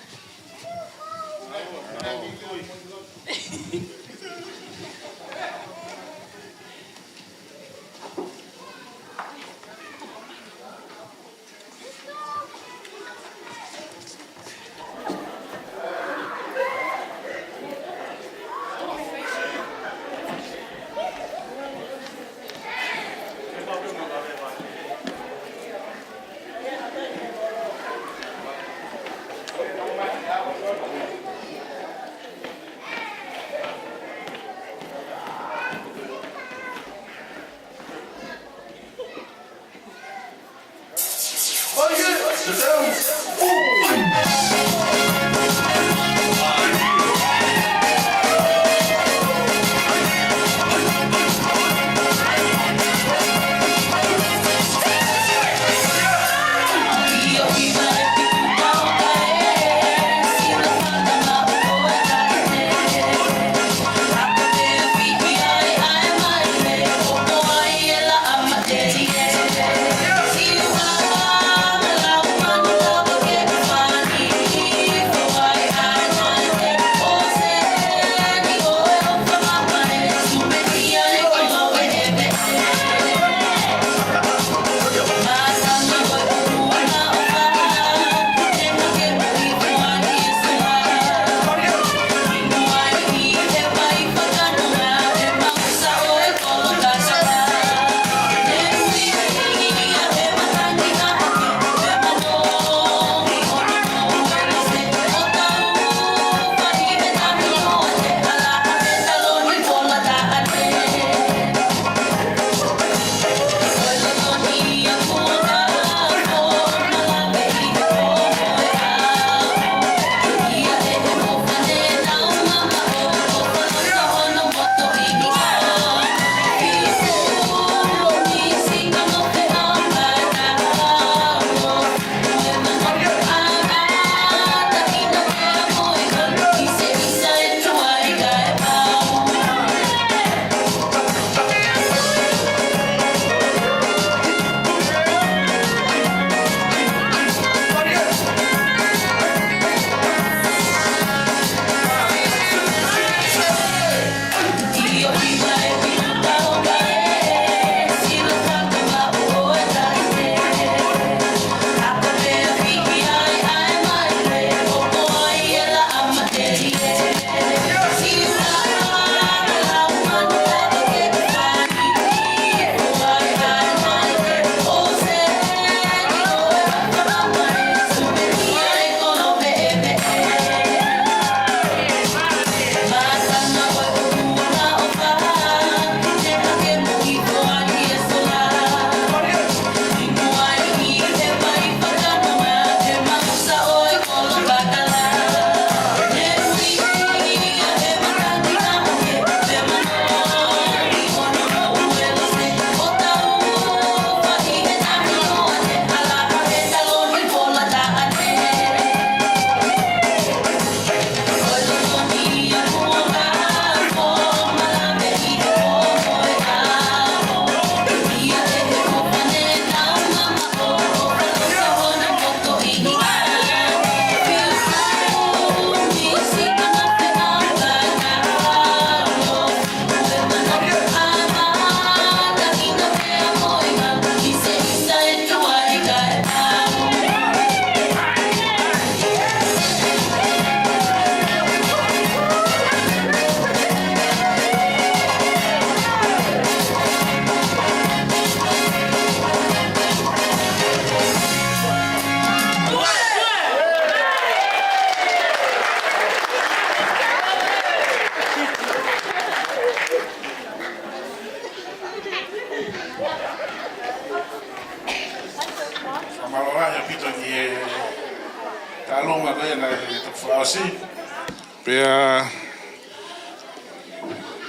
Pea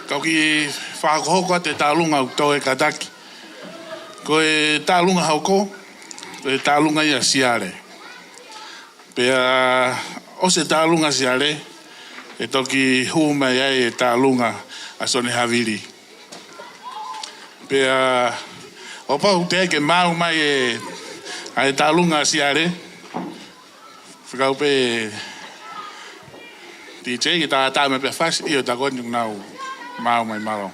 kau kiʻi fakahokohoko atu e tālunga ʻoku tō e kātaki. Ko e tālunga hoko, ko e tālunga ia Siale. Pea ʻosi e tālunga Siale, ʻe toki hū mai ai e tālunga ʻa Sione Havili. Pea ʻo pau te ke maʻu mai e, ʻa e tālunga Siale, fekau pē D J ke tātā mai pē fasi, ʻio tā ko eni nau maʻu mai mālō.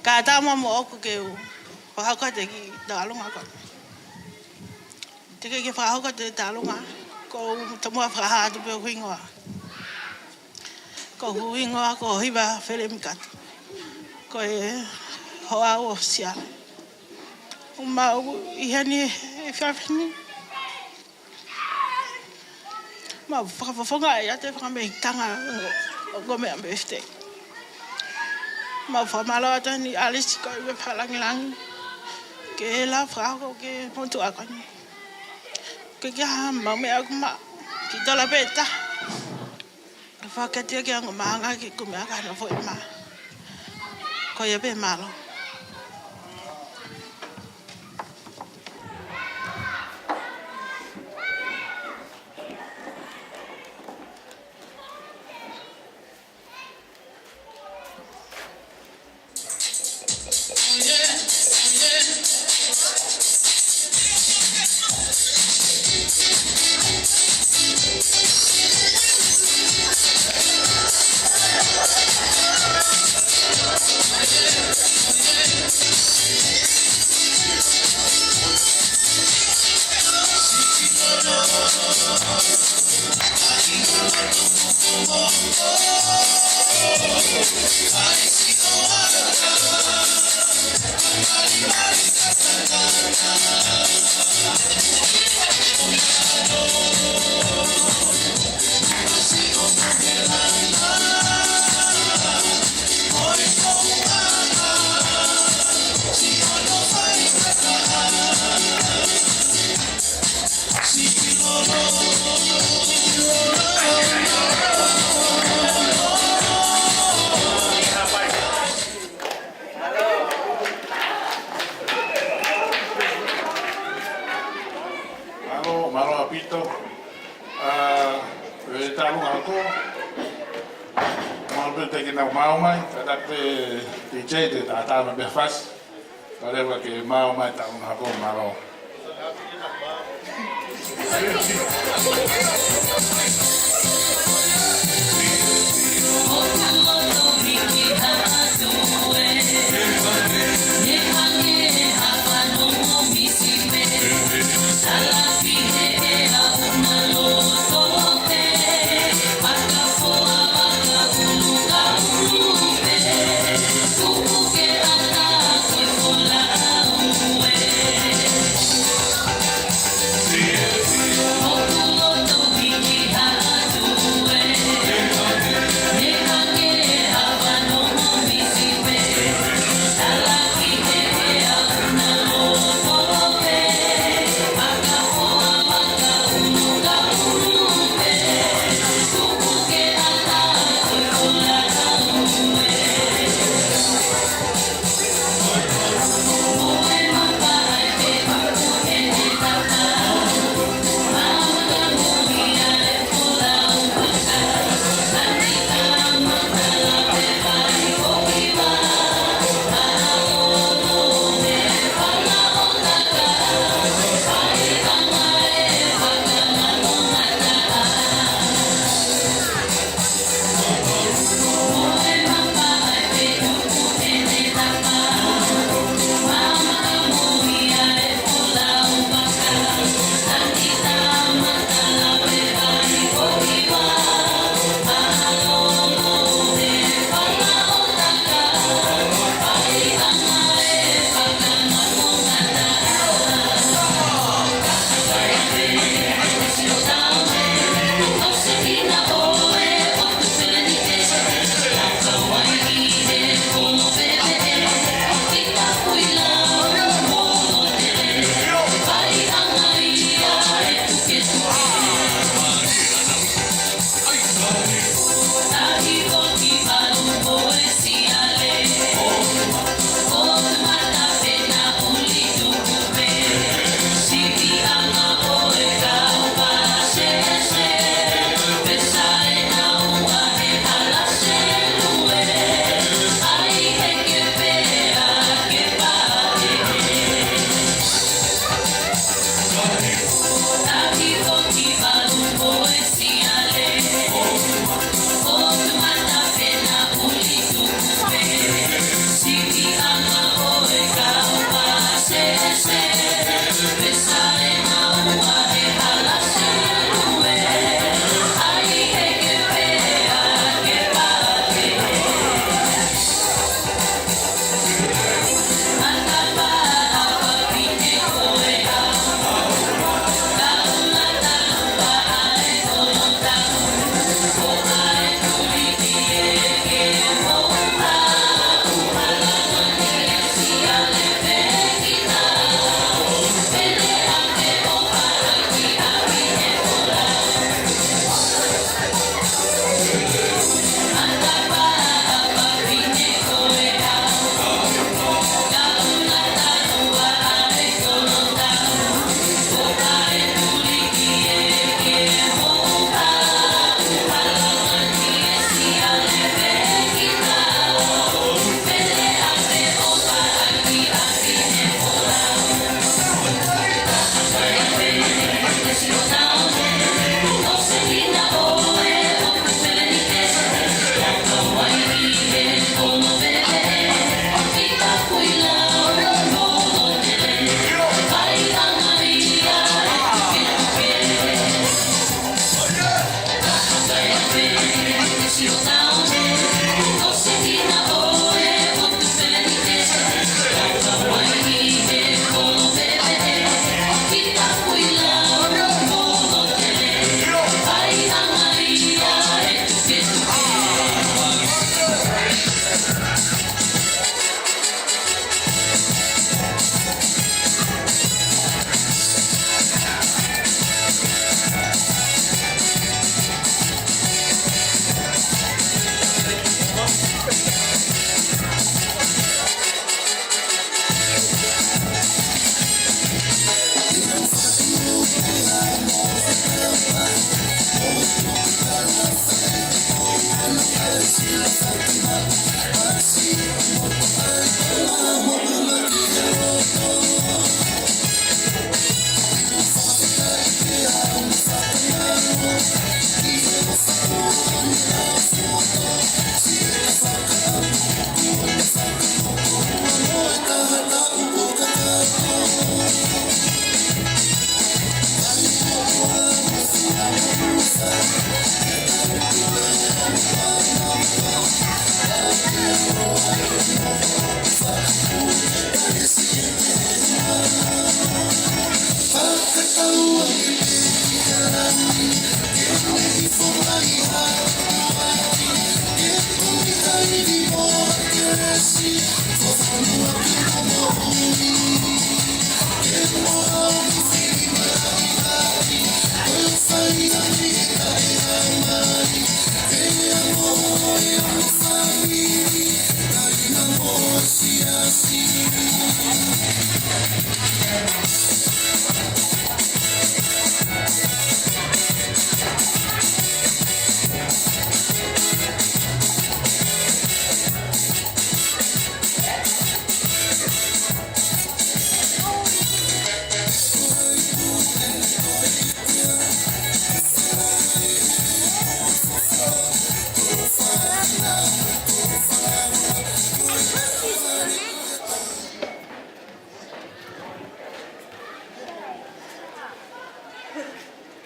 Kātaki muʻa moʻoku ke u fakahoko atu e kiʻi tālunga ko eni. Te ke ke fakahoko atu e tālunga, ko u tomuʻa fakahā atu pē hoku hingoa. Ko hoku hingoa ko Hiva Felemi Kata. Ko e hoa ʻo Siale. ʻOku mau ʻi heni he efiafi ni. Mau fakafofongaʻi atu e fakamehikitanga ʻo e meʻa mei fite. Mau fakamālō atu ʻi he ʻEiki ko e Fakalāngilangi. Ke lava fakahoko ki he motuʻa ko eni. Ke ke ha mau meʻa ʻoku maʻu. Ki tola pē ta. Fakatio ki ango maanga ki ku meʻa ka hana foʻi mā. Ko ia pē mālō. Mālō, mālō ʻaupito. ʻA, e tālunga hoko. Mālō pē te ke nau maʻu mai, kātaki pē D J te tātā mai pē fasi. Kae lava ke maʻu mai e tālunga hoko, mālō.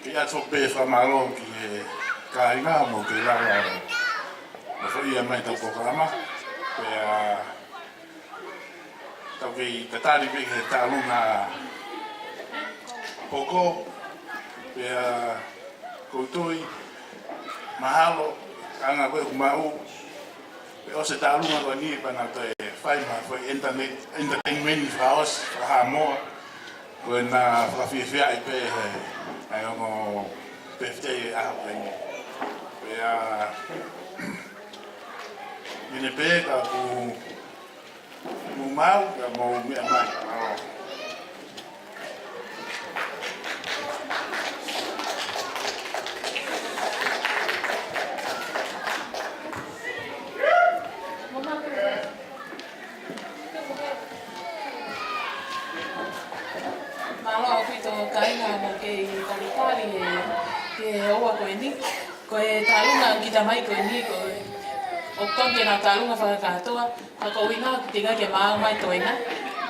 Pea ʻoatu pē fakamālō ki he kāinga mo e lava ʻo foʻi mai ʻetau polokalama. Pea tau kei tatali pē ki he tālunga poko, pea ʻoku ou tui, mahalo, anga ko ē ʻoku maʻu, pea ʻosi e tālunga ko eni pea nau toe fai mai ha foʻi entertain-, entertainment fakaʻosi, fakaHaʻamoa, ko ʻena fakafiefiaʻi pē he, ʻa e ongo birthday ʻaho ko eni. Pea, ʻi heʻene pehē ka ʻoku mou maʻu, ka mou meʻa mai. Mālō ʻaupito kāinga mo e kei talitali he, he houa ko eni. Ko e tālunga kiʻi tamaiki ko eni, ko e ʻoku totonu ke nau tālunga fakakātoa, ka ko e ʻuhinga ʻoku teʻeki ai ke maʻu mai toenga.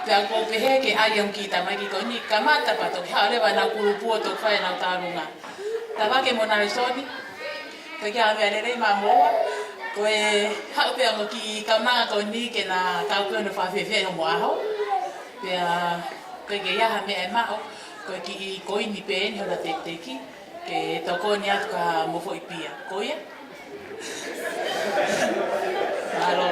Pea ʻoku ou pehē ke ʻai ʻa e kiʻi tamaiki ko eni, kamata pea toki haʻu leva ʻenau kulupu ʻo toki fai ʻenau tālunga. Tavake mo Nalesoni, ko e kiʻi meʻa lelei maʻa moua, ko e haʻu pē ʻa e ongo kiʻi kaunanga ko eni ke na kau pē ʻo na fakafiefiaʻi hoʻomo ʻaho. Pea ko e kei ʻi ai ha meʻa ʻe maʻu, ko e kiʻi koini pē eni hono tekiteki. Ke tokoni atu ki hoʻomo foʻi pia. Ko ia? Mālō.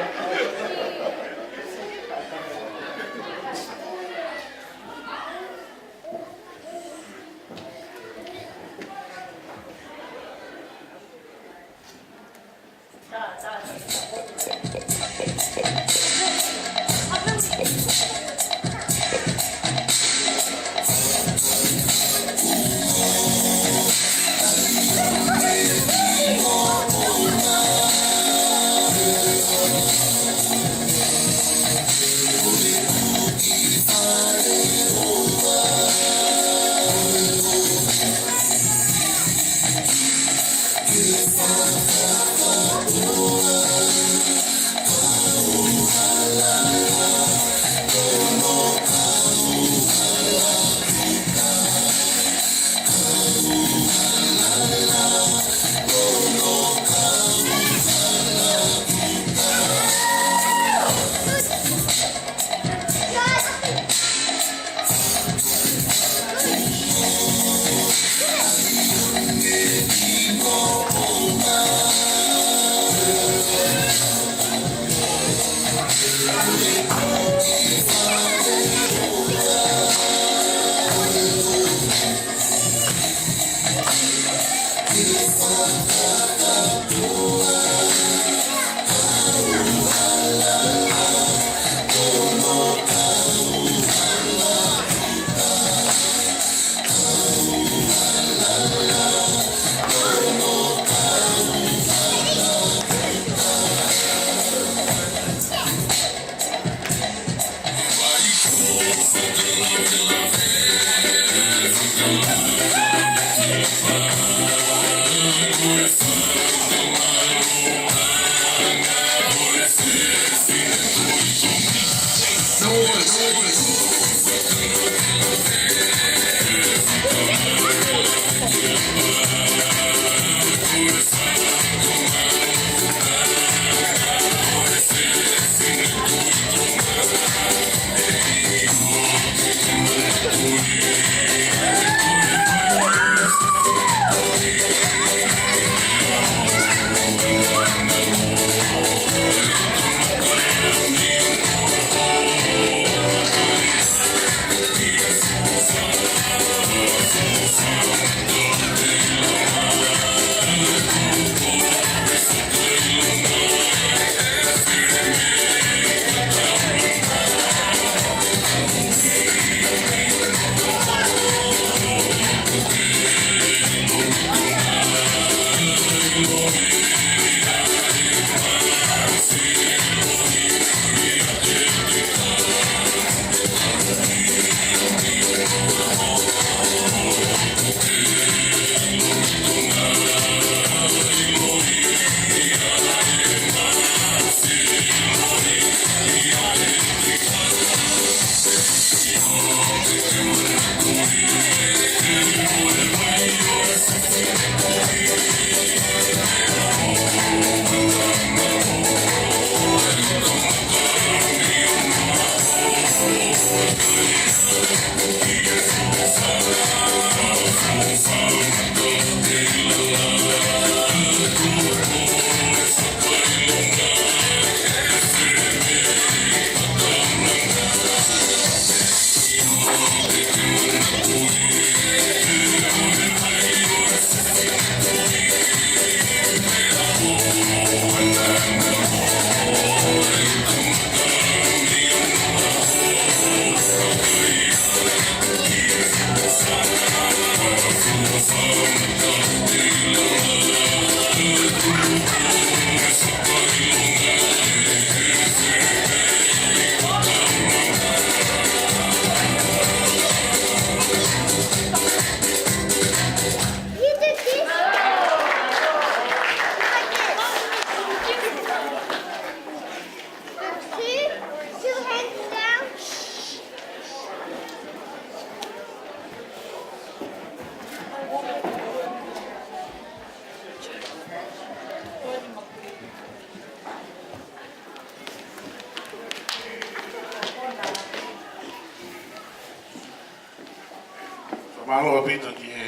Fakamālō ʻaupito ki he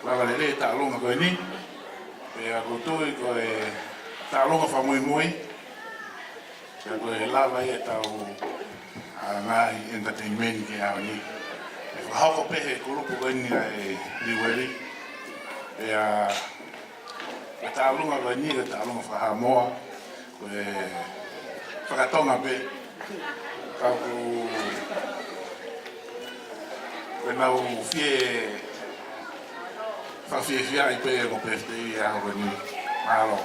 lava lelei e taʻaloga ko eni. Pea ʻoku ou tui ko e taʻaloga fakamuimui. Pea ko e lava ia ʻetau, ʻa, ngaahi entertainment ki he ʻaho ni. ʻE fakahoko pē he kulupu ko eni ʻa e Liueli. Pea ko e taʻaloga ko eni, ko e taʻaloga fakahaʻamoa, ko e fakatonga pē. Ka ʻoku, ko ʻenau fie, fakafiefiaʻi pē mo pefitei ʻa e ʻaho ko eni. Mālō.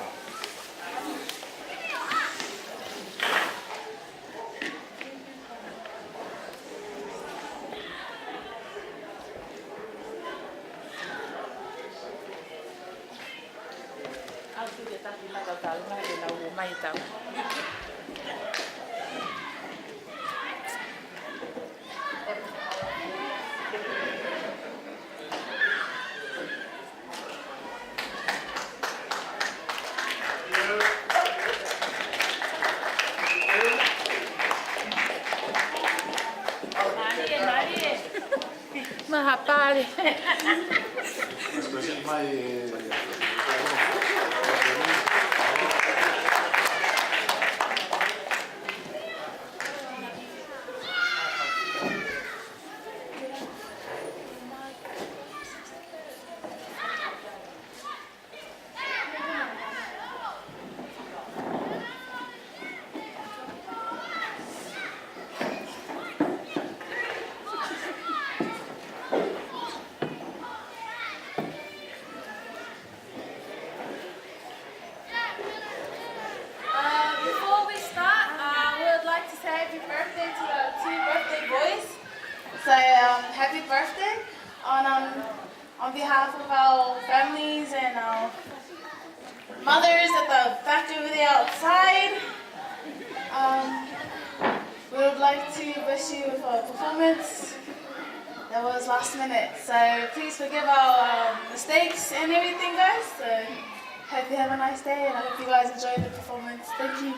Mahapale. So, um, happy birthday on, um, on behalf of our families and our mothers at the back over there outside. Um, we would like to wish you for a performance that was last minute. So please forgive our, um, mistakes and everything, guys. So hope you have a nice day, and I hope you guys enjoy the performance. Thank you.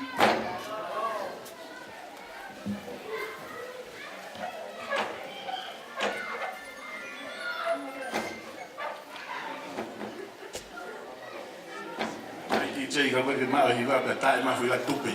Ai, D J, ka koe ke maʻu hiva pea taʻe mafu ila tupe.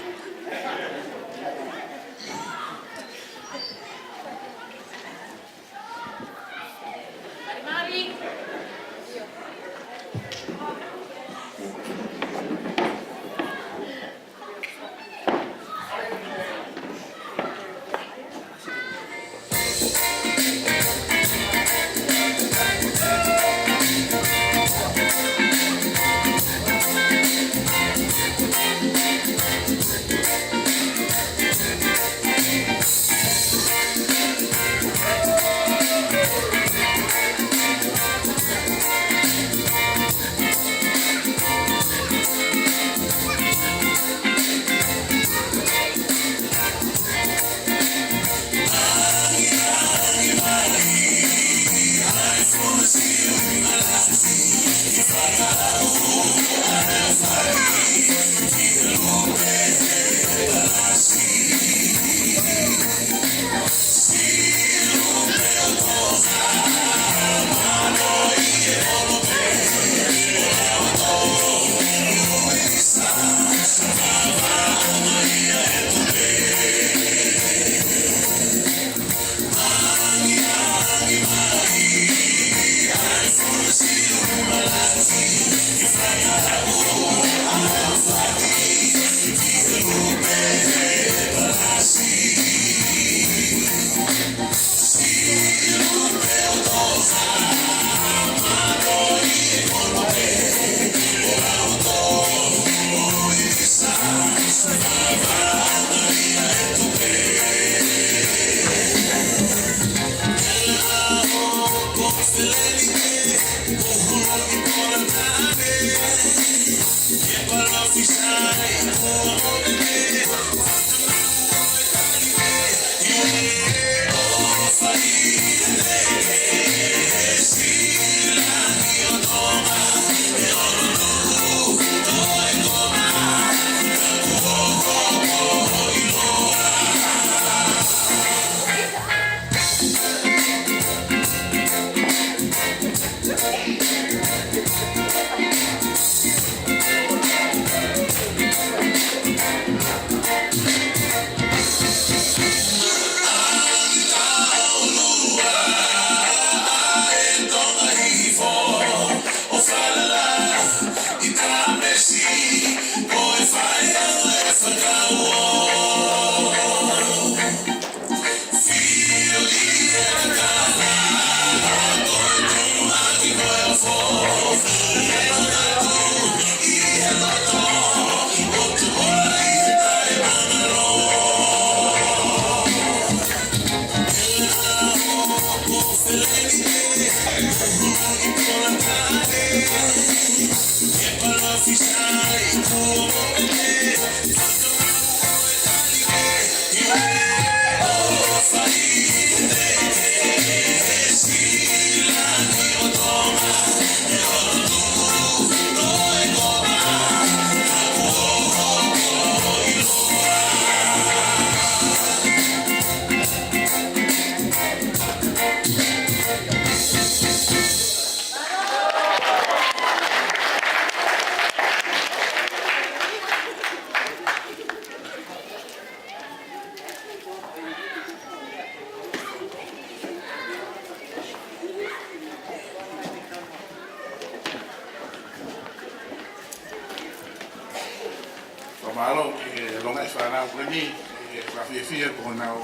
Fakamālō ki he longaʻi fānau ko eni, ʻi he fakafiefia ko honau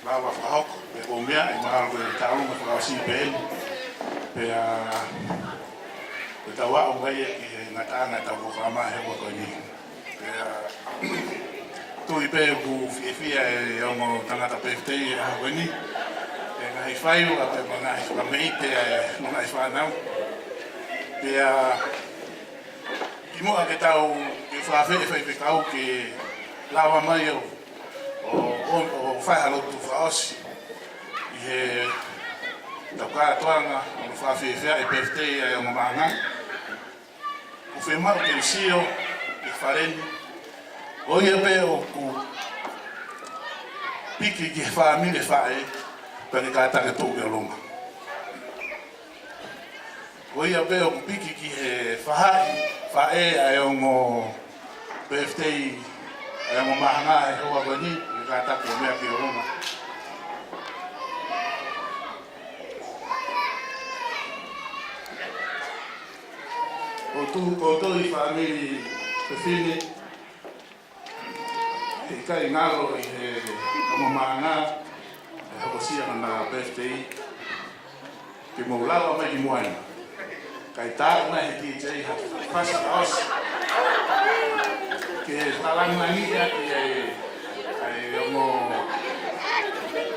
lava fakahoko, pea ko e meʻa, ʻe mahalo ko e taʻu mo fakaʻosi pē eni. Pea, pea tau aʻu mai ki he ngataʻanga ʻetau polokalama he ʻaho ko eni. Pea, tui pē ʻoku fiefia e ongo tangata pēfitei he ʻaho ko eni. Ngaahi faiva, pea mo e ngaahi fakameʻite, ʻa e ngaahi fānau. Pea kimuʻa ke tau, ke fafeʻi e faifekau ke lava mai ʻo, ʻo, ʻo, ʻo fai ha lotu fakaʻosi ʻi he tau kātoanga ʻo fakafiefia e birthday ʻa e ongo māhanga. ʻOku fiemaʻu ke u sio ki he fale ni, ko ia pē ʻoku piki ki he fāmili faʻē, pea ke kātaki tuʻu ki ʻolunga. Ko ia pē ʻoku piki ki he faʻahi, faʻē ʻa e ongo birthday ʻa e ongo māhanga he houa ko eni, pea ke kātaki ʻo meʻa ki ʻolunga. ʻOku tuʻu koutou ʻi he fāmili fefine, heʻikai ngalo ʻi he ongo māhanga, ʻe hokosia ʻena birthday, ke mou lava mai ki muʻa ni. Kae tā mai he DJ ha fasi fakaʻosi ke talangilangiʻi ʻaki ʻa e, ʻa e ongo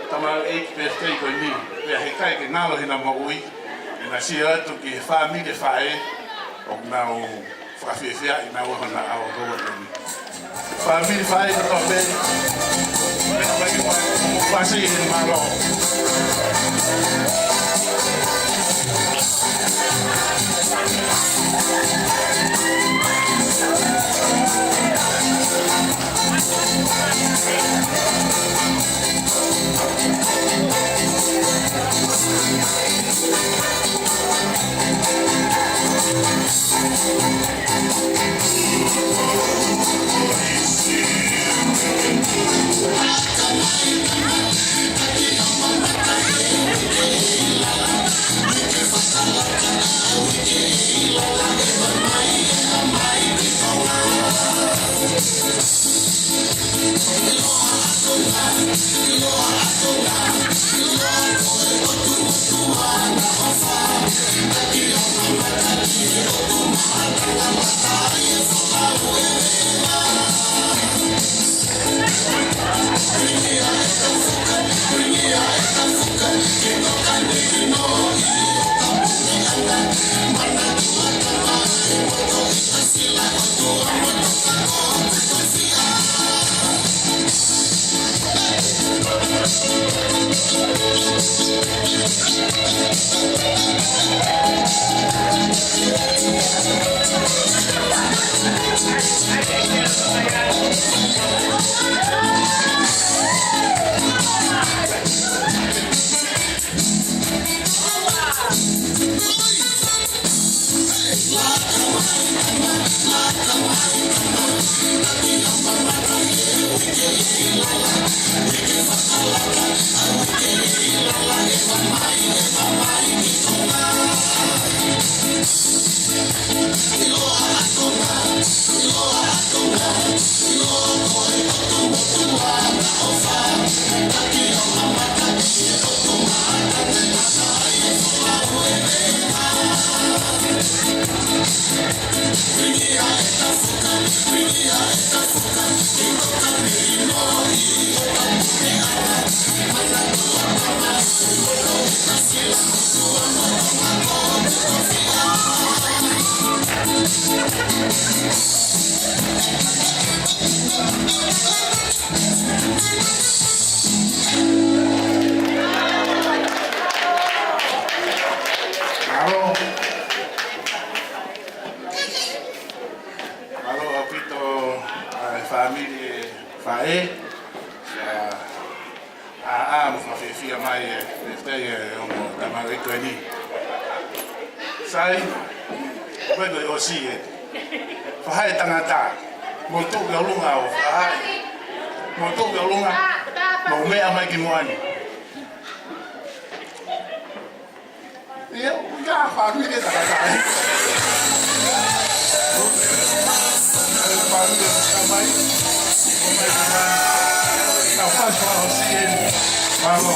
tamaiki birthday ko eni. Pea heʻikai ke ngalo ʻi heʻena moʻui, ʻena sio atu ki he fāmili faʻē ʻoku nau fakafiefia ʻi heʻenau ʻaho ni, ʻa e houa ko eni. Fāmili faʻē kotoa pē, meʻa mai ki muʻa ni, fasi ʻi he mālō. Mālō. Mālō ʻaupito ʻa e fāmili faʻē. ʻA, ʻa, ʻa, mo fakafiefia mai e, e, e, e, ongo tamaiki ko eni. Sai, ko e ko e ʻosi e. Faʻē tangata, mou tuʻu ki ʻolunga ʻo faʻē. Mou tuʻu ki ʻolunga, mou meʻa mai ki muʻa ni. ʻIo, ka fāmili tangata, ē. Fāmili tamai. Ka fāmili ʻosi eni. Mālō.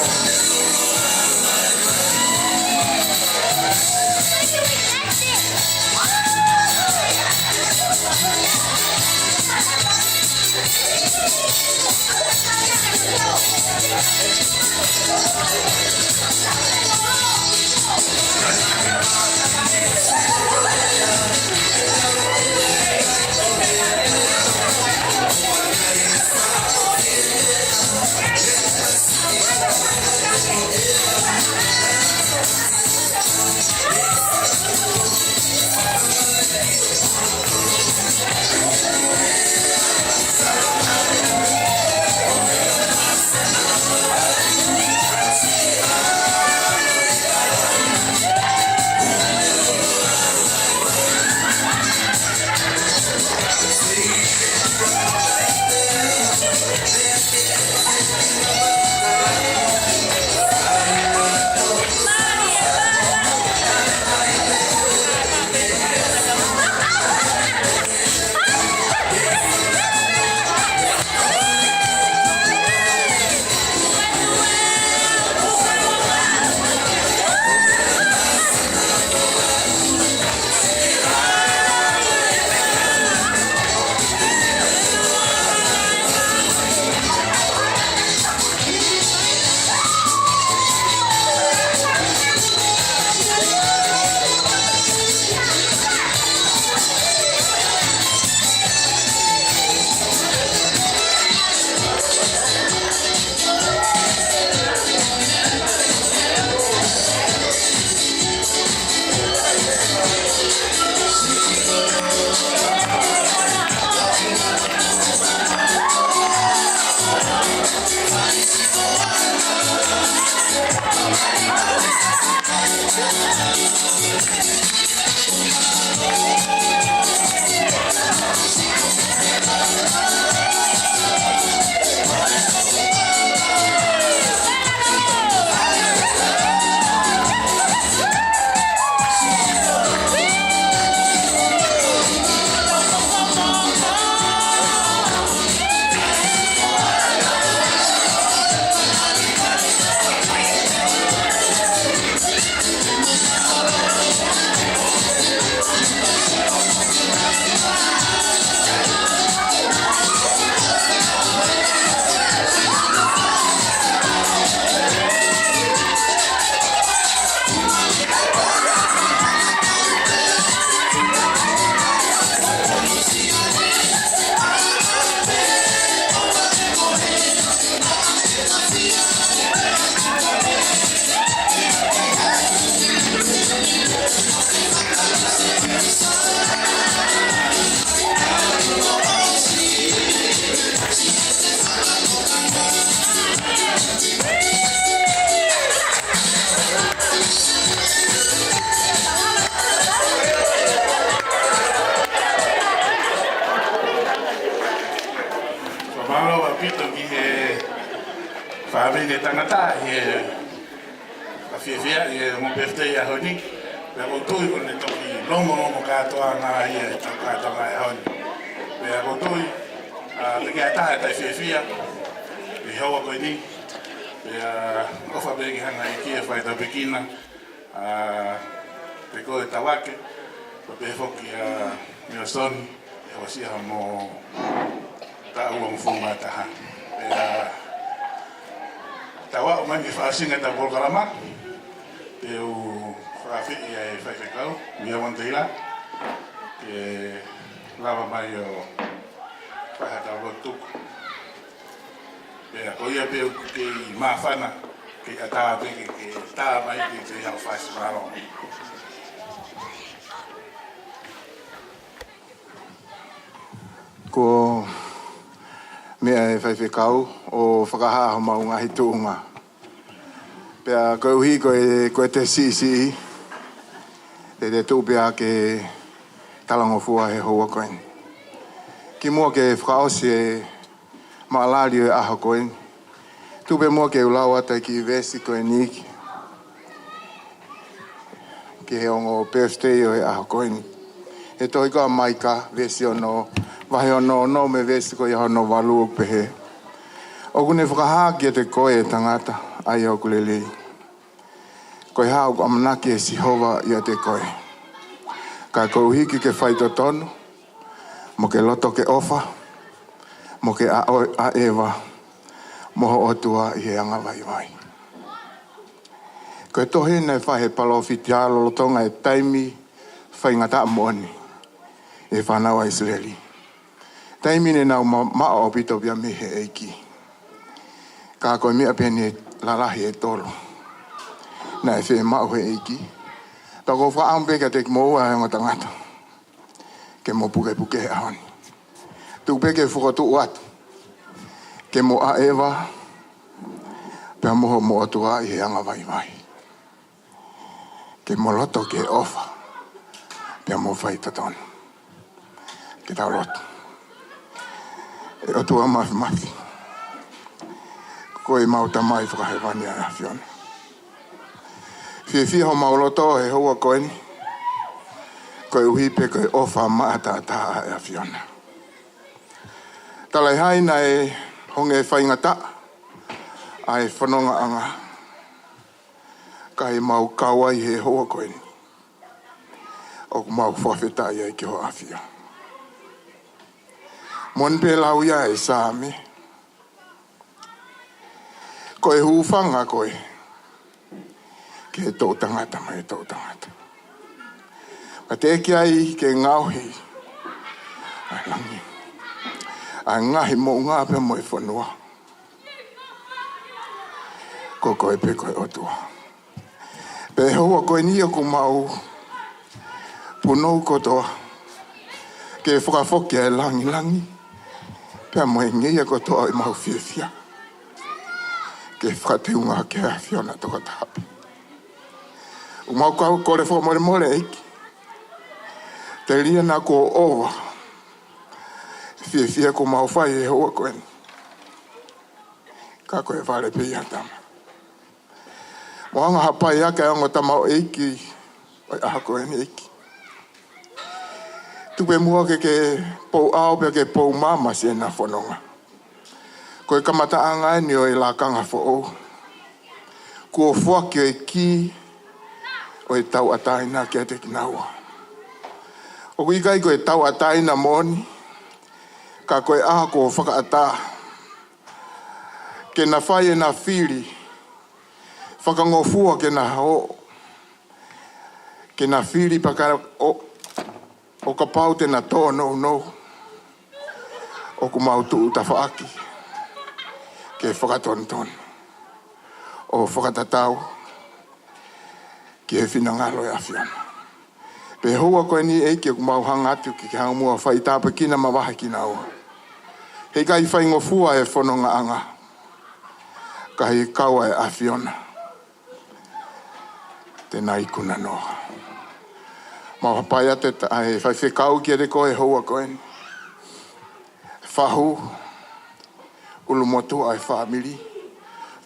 Toki he fāmili tangata, he ka fiefia ʻi he ongo birthday ʻaho ni. Pea ʻoku ou tui ko ʻene toki longo mo kātoanga ia ʻetau kātoanga ʻaho ni. Pea ʻoku ou tui, ʻa, te ke ʻatā ʻe tai fiefia ʻi he houa ko eni. Pea ʻofa pē ke hanga ʻe he ʻEiki ʻo fai tāpuekina ʻa, pea ko e tauake, pea pehē foki ʻa Nelson, ʻe hosia mo taʻu ʻo mo fuma taha. Pea tau ʻomai ke fakaʻosinga ʻetau polokalama, te u fakaafeʻi ʻa e faifekau, Mia Wanteila, ke lava mai ʻo fai haʻatau lotu tuku. Pea ko ia pē ʻoku kei māfana, kei ʻatā pē ke, ke tā mai ke, ke hao fasi mālō. Ko e meʻa ʻe faifekau ʻo fakahā homau ngaahi tuʻunga. Pea koeʻuhi ko e, ko ʻete siʻisiʻi, te te tuʻu pē ʻa ke talangofua he houa ko eni. Kimuʻa ke fakaʻosi e maʻalali ʻo e ʻaho ko eni, tuku pē muʻa ke u lau atu e kiʻi veesi ko eni ki, ki he ongo birthday ʻo e ʻaho ko eni. He tohi ko ia ʻa Maika, veesi ono, vahe ono, ono mo e veesi ko ia hono valu, ʻoku pehē: ʻOku ne fakahā kiate koe, ʻe tangata, ʻa ia ʻoku lelei. Ko e hā ʻoku ʻamanaki ʻe Sihova ʻiate koe? Ka koeʻuhi ke ke faitotonu, mo ke loto ke ʻofa, mo ke ʻa-, ʻaʻeva mo ho ʻOtua ʻi he anga vaivai. Ko e tohi naʻe fai ʻe he palōfita lolotonga e taimi faingataʻa moʻoni ʻi he fānau ʻa ʻIsileli. Taimi ne nau ma-, maʻu ʻaupito pē ia mei he ʻEiki. Ka ko e meʻa pē eni ʻe lalahi ʻe tolu naʻe fiemaʻu ʻe he ʻEiki. Pea ʻoku ou fakaʻamu pē kiate kimoua ʻa e ongo tangata ke mo pukepuke he ʻaho ni. Tuku pē ke fokotuʻu atu ke mo ʻaʻeva pea mo hoʻomo ʻOtua ʻi he anga vaivai. Ke mo loto ke ʻofa pea mo faitotonu. Ke tau lotu. ʻE ʻOtua Māfimafi, ko koe ʻemau Tamai Fakahēvani ʻa e ʻAfiona. Fiefia homau loto he houa ko eni, koeʻuhi pē ko e ʻofa maʻataʻatā ʻa e ʻAfiona. Talaʻehai naʻe honge faingataʻa ʻa e fonongaʻanga, ka ʻi heʻemau kau ai he houa ko eni, ʻoku mau fakafetaʻi ai ki hoʻo ʻAfio. Moʻoni pē lau ia ʻa e Saame: Ko e hūfanga koe ki he toʻutangata mo e toʻutangata, pea teʻeki ai ke ngaohi ʻa e langi, ʻa e ngaahi moʻunga pea mo e fonua. Ko koe pē ko e ʻOtua. Pea ʻi he houa ko eni ʻoku mau punou kotoa ke fakafoki ʻa e langilangi pea mo e ngeia kotoa ʻo ʻemau fiefia ke fakateunga ki he ʻAfiona tokotaha pē. ʻOku mau kole fakamolemole, ʻEiki, telia naʻa kuo ʻova e fiefia kuo mau fai he houa ko eni, ka ko e vale pē ia, Tamai. Mo hanga ʻo hapai ʻaki ʻa e ongo tamaioʻeiki ʻo e ʻaho ko eni, ʻEiki. Tuku pē muʻa ke ke pou ʻao pea ke pou māmasi ʻena fononga. Ko e kamataʻanga eni ʻo e lakanga foʻou. Kuo foaki ʻa e kī ʻo e tauʻatāina kiate kinaua. ʻOku ʻikai ko e tauʻatāina moʻoni, ka ko e ʻaho kuo fakaʻatā ke na fai ʻena fili, fakangofua ke na hao, ke na fili pea ka ʻo, ʻo kapau te na tōnounou, ʻoku mau tuʻu tafaʻaki ke fakatonutonu ʻo fakatatau ki he finangalo ʻo e ʻAfiona. Pea ʻi he houa ko eni, ʻEiki, ʻoku mau hanga atu ke ke hanga muʻa ʻo fai tāpuekina mo mavahe kinaua. He ʻikai faingofua e fonongaʻanga, ka ʻi he kau ʻa e ʻAfiona te na ikuna noa. Mau hapai atu ʻa e faifekau kiate koe he houa ko eni. Fahu, ʻulumotuʻa ʻo e fāmili.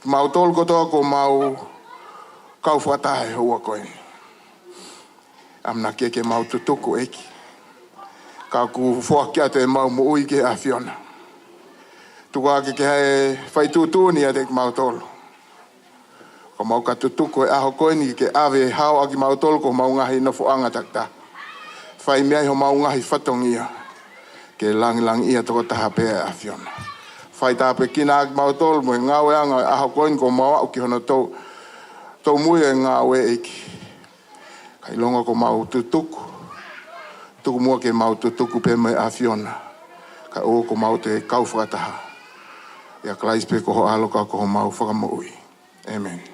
Kimautolu kotoa kuo mau kau fakataha he houa ko eni. ʻAmanaki ke mau tutuku, ʻEiki. Ka ʻoku foaki atu ʻemau moʻui ki he ʻAfiona. Tuku ke ke fai tuʻutuʻuni ʻiate kimautolu. Ko mau ka tutuku he ʻaho ko eni ke ʻave hao ʻa kimautolu ko homau ngaahi nofoʻanga takitaha. Fai mei ai homau ngaahi fatongia. Ke langilangiʻia tokotaha pē ʻa e ʻAfiona. Fai tāpuekina ʻa kimautolu mo e ngāueʻanga ʻo e ʻaho ko eni kuo mau aʻu ki hono tou, toumui e ngāue, ʻEiki. Ka ʻilonga kuo mau tutuku, tuku muʻa ke mau tutuku pē mo e ʻAfiona. Ka ʻoku mau toe kau fakataha. ʻIa Kalaisi pē ko ho ʻAlo ka ko homau Fakamoʻui. ʻĒmeni.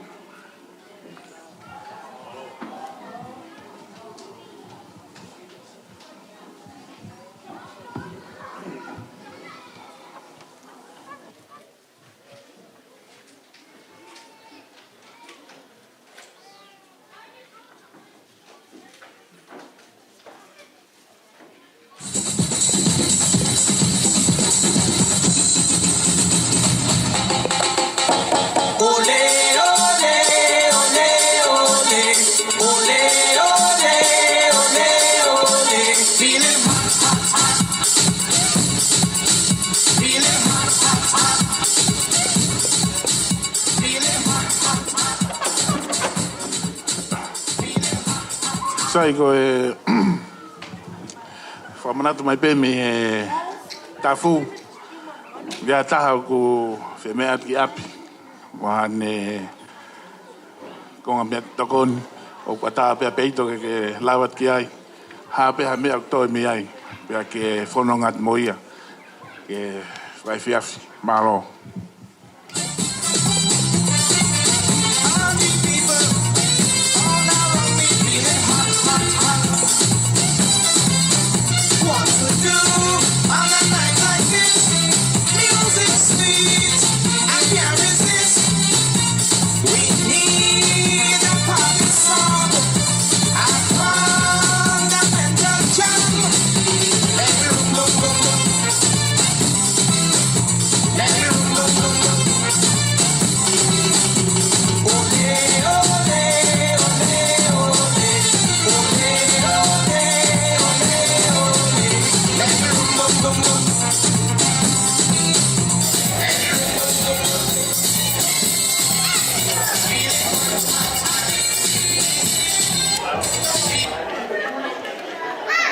Sai, ko e fakamanatu mai pē mei he tafu, ʻi ai ha taha ʻoku fiemaʻu ke ʻapi, ʻa ʻene konga meʻatokoni, ʻoku ʻatā pē ʻa Peito ke, ke lava ki ai, ha pē ha meʻa ʻoku toe mei ai, pea ke fononga atu mo ia, ke fakaefiafi, mālō.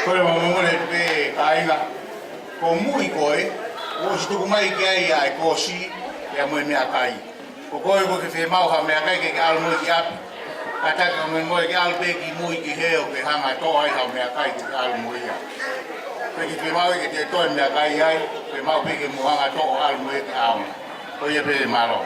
Ko e momole pē kāinga, ko Mui ko ē, ʻosi tuku mai ki ai ʻa e kōsi, pea mo e meʻakai. Ko koe ʻoku ke fiemaʻu ha meʻakai ke ke ʻalu mo ia ki ʻapi. Kātaki mo e ke ʻalu pē ki mui ki hē ʻo ke hanga ʻo toʻo ai ha meʻakai ke ke ʻalu mo ia. Pe ke fiemaʻu ke te toe meʻakai ai, fiemaʻu pē ke mou hanga ʻo toʻo ʻalu mo ia ki ʻapi. Ko ia pē, mālō.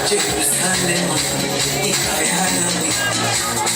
Jerusalema, ʻi ai ha langi.